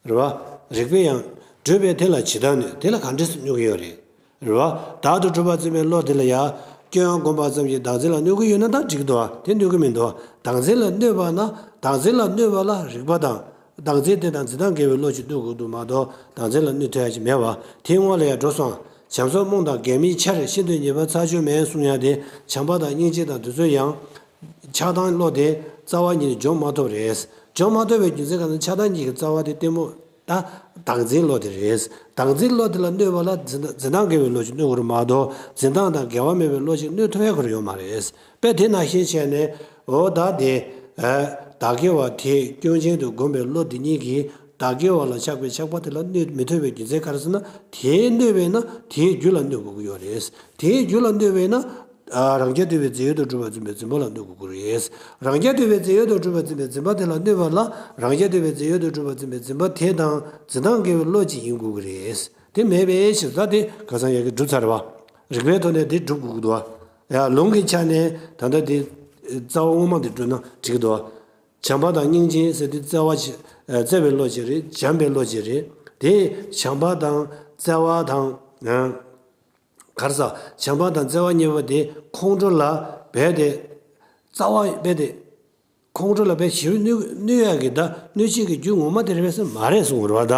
བ། རེད་བ། རིགས་པས་ཡང་། སྒྲུབ་པས་དེ་ལ་ཇི་ལྟར་གནོད། དེ་ལ་ག་འདྲས་སེ་གནོད་ཀྱི་ཡོད་རེད། རེད་བ། བདག་ཏུ་གྲུབ་པར་འཛིན་པའི་བློ་དེ་ལ་ཡང་། སྐྱོན་བསྒོམ་པ་ཙམ་གྱིས་བདག་འཛིན་ལ་གནོད་ཀྱི་ཡོད་ན་ད་འགྲིག་གི་འདུག་བ། དེ་གནོད་ཀྱི་མི་འདུག་བ། བདག་འཛིན་ལ་གནོད་པ་ན་བདག་འཛིན་ལ་གནོད་པ་ལ་རིགས་པ་དང་། བདག་འཛིན་དེ་དང་འཛིན་སྟངས་འགལ་བའི་བློ་གཅིག་གནོད་དགོས་འདུག་མ་གཏོགས་བདག་འཛིན་ལ་གནོད་ཐུབ་ཡ་ཅིག་མེད་བ། དེའི་སྔོན་ལ་ཡང་འགྲོ་སོང་། བྱམས་སོགས་རྨོངས་དང་འགལ་མིན་ཆར། ཤིན་ཏུ་ཉེས་པ་ཚར་གཅོད་མེད་གསུང་ཡ་དེ། བྱམས་པ་དང་སྙིང་རྗེ་དང་དེ་ཚོ་ཡང་། ཆགས་སྡང་བློ་དེ་རྩ་བ་ཉིད་ནས་འཇོམས་མ་ཐུབ་རེད། འཇོམས་མ་ཐུབ་པའི་རྒྱུ་མཚན་གང་ན་ཆགས་སྡང་གཉིས་ཀྱི་རྩ་བ་དེ་གཏི་མུག་ད་བདག་འཛིན་བློ་དེ་རེད། བདག་འཛིན་བློ་དེ་ལ་གནོད་པ་ལ་འཛིན་འཛིན་སྟངས་འགལ་བའི་བློ་ཞིག་གནོད་དགོས་རེད་མ་གཏོགས་འཛིན་སྟངས་དང་འགལ་བ་མེད་པའི་བློ་ཞིག་གནོད་ཐུབ་ཡ་ཁོ་རང་ཡོད་མ་རེད། དཔེ་དེ་ནང་བཞིན་བྱས་ནས་འོ་ད་དེ། བདག་གི་བ་དེ་སྐྱོན་ཅན་དུ་བསྒོམས་པའི་བློ་དེ་ཉིད་ཀྱིས་བདག་གི་བ་ལ་ཆགས་པའི་ཆགས་པ་དེ་ལ་གནོད་མི་ཐུབ་པའི་རྒྱུ་མཚན་ག་རེ་ཟེར་ན། དེའི་གནོད་པས་ན་དེའི་རྒྱུ་ལ་གནོད་དགོས་ཀྱི་ཡོད་རེད། དེའི་རྒྱུ་ལ་གནོད་པས་ན། རང་རྐྱ་ཐུབ་པའི་རྫས་ཡོད་དུ་གྲུབ་པར་འཛིན་པའི་འཛིན་པ་ལ་གནོད་དགོས་ཀྱི་རེད། རང་རྐྱ་ཐུབ་པའི་རྫས་ཡོད་དུ་གྲུབ་པར་འཛིན་པའི་འཛིན་པ་དེ་ལ་གནོད་པ་ལ་རང་རྐྱ་ཐུབ་པའི་རྫས་ཡོད་དུ་གྲུབ་པར་འཛིན་པའི་འཛིན་པ་དེ་དང་འཛིན་སྟངས་འགལ་བའི་བློ་གཅིག་ཡིན་དགོས་ཀྱི་རེད། དེ་མེད་པའི་ཕྱིར་ད་དེ་ཁ་སང་ཡ་གི་སྒྲུབ་ཚར་བ། རིགས་པའི་ཐོག་ནས་དེ་སྒྲུབ་དགོས་ཀྱི་འདུག་བ། ཡ་ལུང་གི་ཆ་ནས་ད་ལྟ་དེ་རྩ་བ་དངོས་མ་དེ་སྒྲུབ་ན་འགྲིག་གི་འདུག་བ། བྱམས་པ་དང་སྙིང་རྗེ་ཟེར་དེ་བརྩེ་བ་ཆེ་བརྩེ་བའི་བློ་ཅིག་རེད། བྱམས་པའི་བློ་ཅིག་རེད། དེ་བྱམས་པ་དང་བརྩེ་བ་དང་། གར་ས་བྱམས་པ་དང་བརྩེ་བ་གཉིས་པོ་དེ་ཁོང་ཁྲོ་ལ་རྦད་དེ་རྩ་བ་རྦད་དེ་ཁོང་ཁྲོ་ལ་རྦད་ཞེ་པོ་གནོད་གནོད་ཡག་གི་ད་གནོད་བྱེད་ཀྱི་རྒྱུ་ངོ་མ་དེ་རེད་པས་ཟེར་མ་རེད་གསུངས་རེད་བ་ད།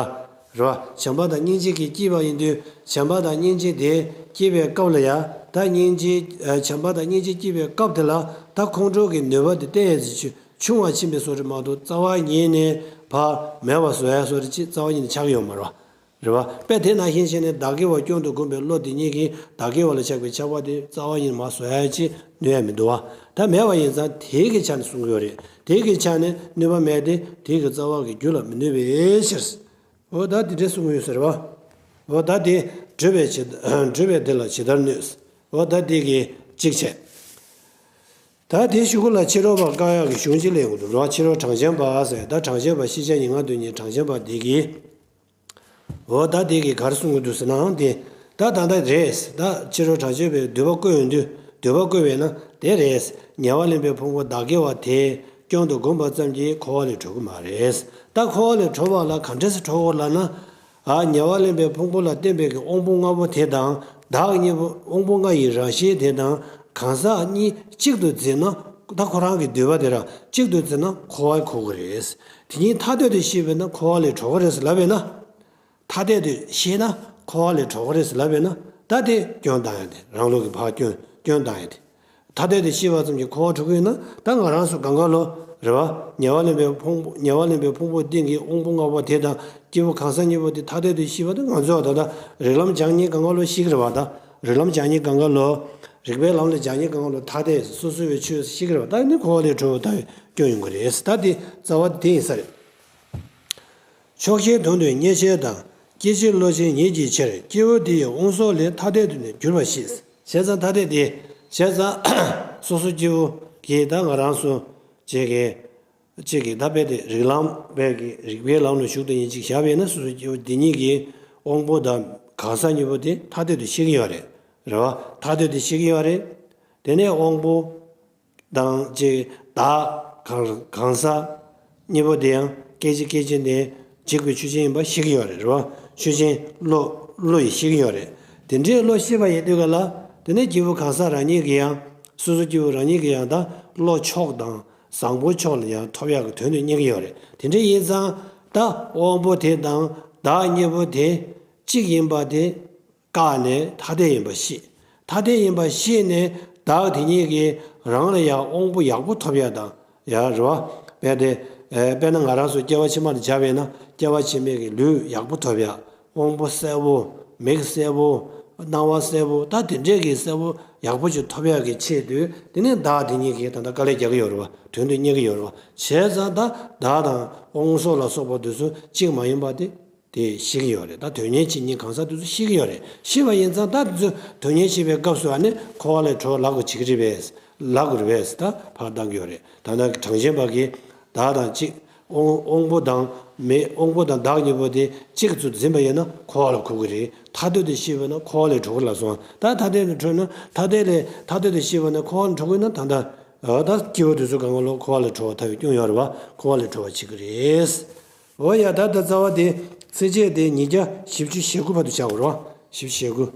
རེད་བ། བྱམས་པ་དང་སྙིང་རྗེ་གིས་སྐྱེས་པ་ཡིན་དུས་བྱམས་པ་དང་སྙིང་རྗེ་དེ་སྐྱེས་པའི་སྐབས་ལ་ཡ་ད་སྙིང་རྗེ་བྱམས་པ་དང་སྙིང་རྗེ་སྐྱེས་པའི་སྐབས་དེ་ལ་ད་ཁོང་ཁྲོ་གི་ནུས་པ་དེ་བསྟན་ཡས་ཆུང་བ་ཕྱིན་པའི་བཟོ་རེད་མ་གཏོགས་རྩ་བ་ཉིད་ནས་ཕར་མེད་པ་བཟོ་ཡ་བཟོ་རེད་ཅེས་རྩ་བ་ཉིད་ནས་ཆགས་ཀྱི་ཡོད་མ་རེད་བ། རེད་བ། དཔེ་དེ་ནང་བཞིན་བྱས་ནས་བདག་གི་བ་སྐྱོན་དུ་བསྒོམས་པའི་བློ་དེ་ཉིད་ཀྱིས་བདག་གི་བ་ལ་ཆགས་པའི་ཆགས་པ་དེ་རྩ་བ་ཉིད་མ་བཟོ་ཡ་ཅི་གནོད་ཡ་མི་འདུག་བ། ད་མེད་པ་ཡིན་ཙང་དེའི་གི་ཆ་ནས་གསུང་གི་ཡོད་རེད། དེའི་གི་ཆ་ནས་གནོད་པ་མེད་དེ་དེའི་གི་རྩ་བ་གི་རྒྱུ་ལ་མི་གནོད་པའི་ཕྱིར། འོ་ད་དེ་འདྲས་གསུང་གི་ཡོད་ཟེར་བ། འོ་ད་དེ་སྒྲུབ་པའི་ཇི་སྒྲུབ་པའི་དེ་ལ་ཇི་ལྟར་གནོད། འོ་ད་དེ་གི་གཅིག་བྱས། ད་དེའི་གཞུག་གུ་ལ་ཕྱི་རོལ་པ་བཀག་ཡག་གི་གཞུང་གཅིག་ལེན་དགོས་འདུག་རེད་བ། ཕྱི་རོལ་གྲངས་ཅན་པ་ཟེར་ད་གྲངས་ཅན་པ་ཤེས་བྱ་ཉིད་སྔ་དོན་གཉིས་གྲངས་ཅན་པ་འདི་གིས། འོ་ད་འདི་གིས་ག་རེ་གསུང་གི་འདུག་ཟེར་ནའང་དེ། ད་ད་ལྟ་རེད། ད་ཕྱི་རོལ་གྲངས་ཅན་པས་འདོད་པ་བཀོད་ཡོང་དུས་འདོད་པ་བཀོད་པས་ན་དེ་རེད། ཉེ་བར་ལེན་པའི་ཕུང་པོ་བདག་གི་བ་དེ་སྐྱོན་དུ་བསྒོམས་པ་ཙམ་གྱིས་འཁོར་བ་ལས་གྲོལ་གི་མ་རེད། ད་འཁོར་བ་ལས་གྲོལ་བ་ལ་ག་འདྲས་སེ་གྲོལ་དགོས་ལབ་ན། ཨ་ཉེ་བར་ལེན་པའི་ཕུང་པོ་ལ་བརྟེན་པའི་གི་དབང་པོ་ལྔ་པོ་དེ་དང་བདག་གཉིས་པོ་དབང་པོ་ལྔ་ཡི་རང་བཞིན་དེ་དང་གང་ཟག་གཉིས་གཅིག་ཏུ་འཛིན་ན་ད་ཁོ་རང་གི་འདོད་པ་དེ་རང་གཅིག་ཏུ་འཛིན་ན་འཁོར་བར་གོ་གི་རེད། དེ་གཉིས་ཐ་དད་དུ་ཤེས་པས་ན་འཁོར་བ་ལས་གྲོལ་གི་རེད་ཟེར་ལབ་པས་ན། ཐ་དད་དུ་ཤེས་ན་འཁོར་བ་ལས་གྲོལ་གི་རེད་ཟེར་ལབ་པས་ན་ད་དེ་སྐྱོན་བཏང་ཡ་དེ་རང་ལུགས་ཀྱི་ཕར་སྐྱོན་སྐྱོན་བཏང་ཡ་དེ། ཐ་དད་དུ་ཤེས་པ་ཙམ་གྱིས་འཁོར་བ་གྲོལ་གྱི་ཡོད་ན་ད་ང་རང་ཚོ་གང་ག་ལོ་རེད་བ། ཉེ་བར་ལེན་པའི་ཕུང་པོ་ཉེ་བར་ལེན་པའི་ཕུང་པོ་སྟེང་གི་དབང་པོ་ལྔ་པོ་དེ་དང་སྐྱེས་བུ་གང་ཟག་གཉིས་པོ་དེ་ཐ་དད་དུ་ཤེས་པ་དེ་ང་ཚོ་ད་ལྟ་རིགས་ལམ་སྦྱང་མཁན་གང་ག་ལོ་ཤེས་ཀྱི་རེད་བ། ད་རིགས་ལམ་སྦྱང་མཁན་གང་ག་ལོ་རིགས་པའི་ལམ་ལ་སྦྱང་མཁན་གང་ག་ལོ་ཐ་དད་སོ་སོ་བའི་ཆོས་ཤེས་ཀྱི་རེད་བ། ད་ནི་འཁོར་བ་ལས་གྲོལ་བ་ལྟ་བུའི་སྐྱོན་ཡོང་གི་རེད། ད་དེ་རྩ་བ་དེ་ཡིན་ས་རེད། ཕྱོགས་ཞེན་དོན་དུ་བརྙས་བྱས་དང་། སྐྱེ་འཆི་བློ་ཆེན་ཉིད་ཀྱི་ཕྱིར། སྐྱེ་བོ་དེ་ཡི་དབང་སོགས་ལས། ཐ་དད་དུ་ནི་འགྱུར་བ་ཞེས། བྱས་ཙང་ཐ་དད་དེ། བྱས་ཙང་སོ་སོ་སྐྱེ་བོ་གིས་ད་ང་རང་ཚོ་གཅིག་གིས་གཅིག་གིས་ད་རྦད་དེ་རིགས་ལམ་རྦད་ཀྱི་རིགས་པའི་ལམ་ལ་ཞུགས་དེ་ཡིན་གཅིག་བཞག་པས་ན་སོ་སོ་སྐྱེ་བོ་འདི་ཉིད་ཀྱི་དབང་པོ་དང་གང་ཟག་གཉིས་པོ་དེ་ཐ་དད་དུ་ཤེས་ཀྱི་ཡོད་རེད། རེད་བ། ཐ་དད་དུ་ཤེས་ཀྱི་ཡོད་རེད། དེ་ནས་དབང་པོ། དང་གཅིག་བདག་གང་གང་ཟག་གཉིས་པོ་དེ་ཡང་སྐད་ཅིག་སྐད་ཅིག་ནས་འཇིག་པའི་ཆོས་ཅན་ཡིན་པ་ཤེས་ཀྱི་ཡོད་རེད། རེད་བ། ཆོས་ཅན་བློ་བློ་ཡིས་ཤེས་ཀྱི་ཡོད་རེད། དེ་འདྲའི་བློ་ཤེས་པ་ཡིན་དུས་ག་ལ་དེ་ནས་སྐྱེས་བུ་གང་ཟག་རང་ཉིད་ཀྱིས་ཡང་སོ་སོ་སྐྱེས་བུ་རང་ཉིད་ཀྱིས་ཡང་ད་བློ་མཆོག་དང་བཟང་པོ་མཆོག་ལ་ཡང་ཐོབ་ཡག་གི་དོན་དུ་གཉེར་གྱི་ཡོད་རེད། དེ་འདྲ་ཡིན་ཙང་ད་དབང་པོ་དེ་དང་བདག་གཉིས་པོ་དེ། གཅིག་ཡིན་པ་དེ་བཀག་ནས་ཐ་དད་ཡིན་པ་ཤེས། ཐ་དད་ཡིན་པ་ཤེས་ནས་བདག་དེ་ཉིད་ཀྱིས་རང་ལ་ཡང་དབང་པོ་ཡག་པོ་ཐོབ་ཡ་དང་ཡ་རེད་བ། དཔེ་དེ་དཔེར་ན་ང་རང་ཚོ་སྐྱེ་བ་ཕྱི་མ་ལ་སྦྱར་བས་ན་སྐྱེ་བ་ཕྱི་མའི་གི་ལུས་ཡག་པོ་ཐོབ་ཡ། དབང་པོ་གསལ་བོ། མིག་གསལ་བོ། རྣ་བ་གསལ་བོ། ད་དེ་འདྲས་ཀྱི་གསལ་བོ་ཡག་པོ་ཅིག་ཐོབ་ཡག་གི་ཆེད་དུ་དེ་ནས་བདག་དེ་ཉིད་ཀྱིས་ད་ལྟ་དཀའ་ལས་རྒྱག་གི་ཡོད་རེད་བ། དོན་དུ་གཉེར་གྱི་ཡོད་རེད་བ། བྱས་ཙང་ད་བདག་དང་དབང་པོ་ལ་སོགས་པ་དེ་ཚོ་གཅིག་མ་ཡིན་པ་དེ་དེ་ཤེས་ཀྱི་ཡོད་རེད། ད་དོན་གཉེར་བྱེད་མཁན་གང་ཟག་དེ་ཚོ་ཤེས་ཀྱི་ཡོད་རེད། ཤེས་པ་ཡིན་ཙང་ད་དེ་ཚོ་དོན་གཉེར་བྱེད་པའི་སྐབས་སུ་ཨ་ནི་འཁོར་བ་ལས་གྲོལ་ལབ་དགོས་བྱེད་ཀྱི་རེད་པས། ལབ་དགོས་རེད་པས། ད་ཕར་བཏང་གི་ཡོད་རེད། ད་ལྟ་གྲངས་ཅན་པ་གིས་བདག་དང་གཅིག་དབང་དབང་པོ་དང་མེ་དབང་པོ་དང་བདག་གཉིས་པོ་དེ་གཅིག་ཏུ་འཛིན་པ་ཡིན་ན་འཁོར་བ་ལ་འཁོར་གྱི་རེད། ཐ་དད་དུ་ཤེས་པ་ན་འཁོར་བ་ལས་གྲོལ་གྱི་ལ་སོང་། ད་ཐ་དད་ལས་གྲོལ་ན་ཐ་དད་ལས་ཐ་དད་དུ་ཤེས་པ་ན་འཁོར་བ་ལས་གྲོལ་གྱི་ན་ད་ལྟ་ད་སྐྱེ་བོ་དེ་ཚོ་གང་ག་ལོ་འཁོར་བ་ལས་གྲོལ་བ་ཐལ་བའི་སྐྱོན་ཡོད་རེད་བ། འཁོར་བ་ལས་གྲོལ་བ་བྱེད་ཀྱི་རེད། འོ་ཡ་ད་ད་རྩ་བ་དེ་ཚིགས་བཅད་དེ་ཉིས་བརྒྱ་བཞི་བཅུ་ཞེ་དགུ་བར་དུ་བྱ་དགོས་རེད་བ། བཞི་བཅུ་ཞེ་དགུ།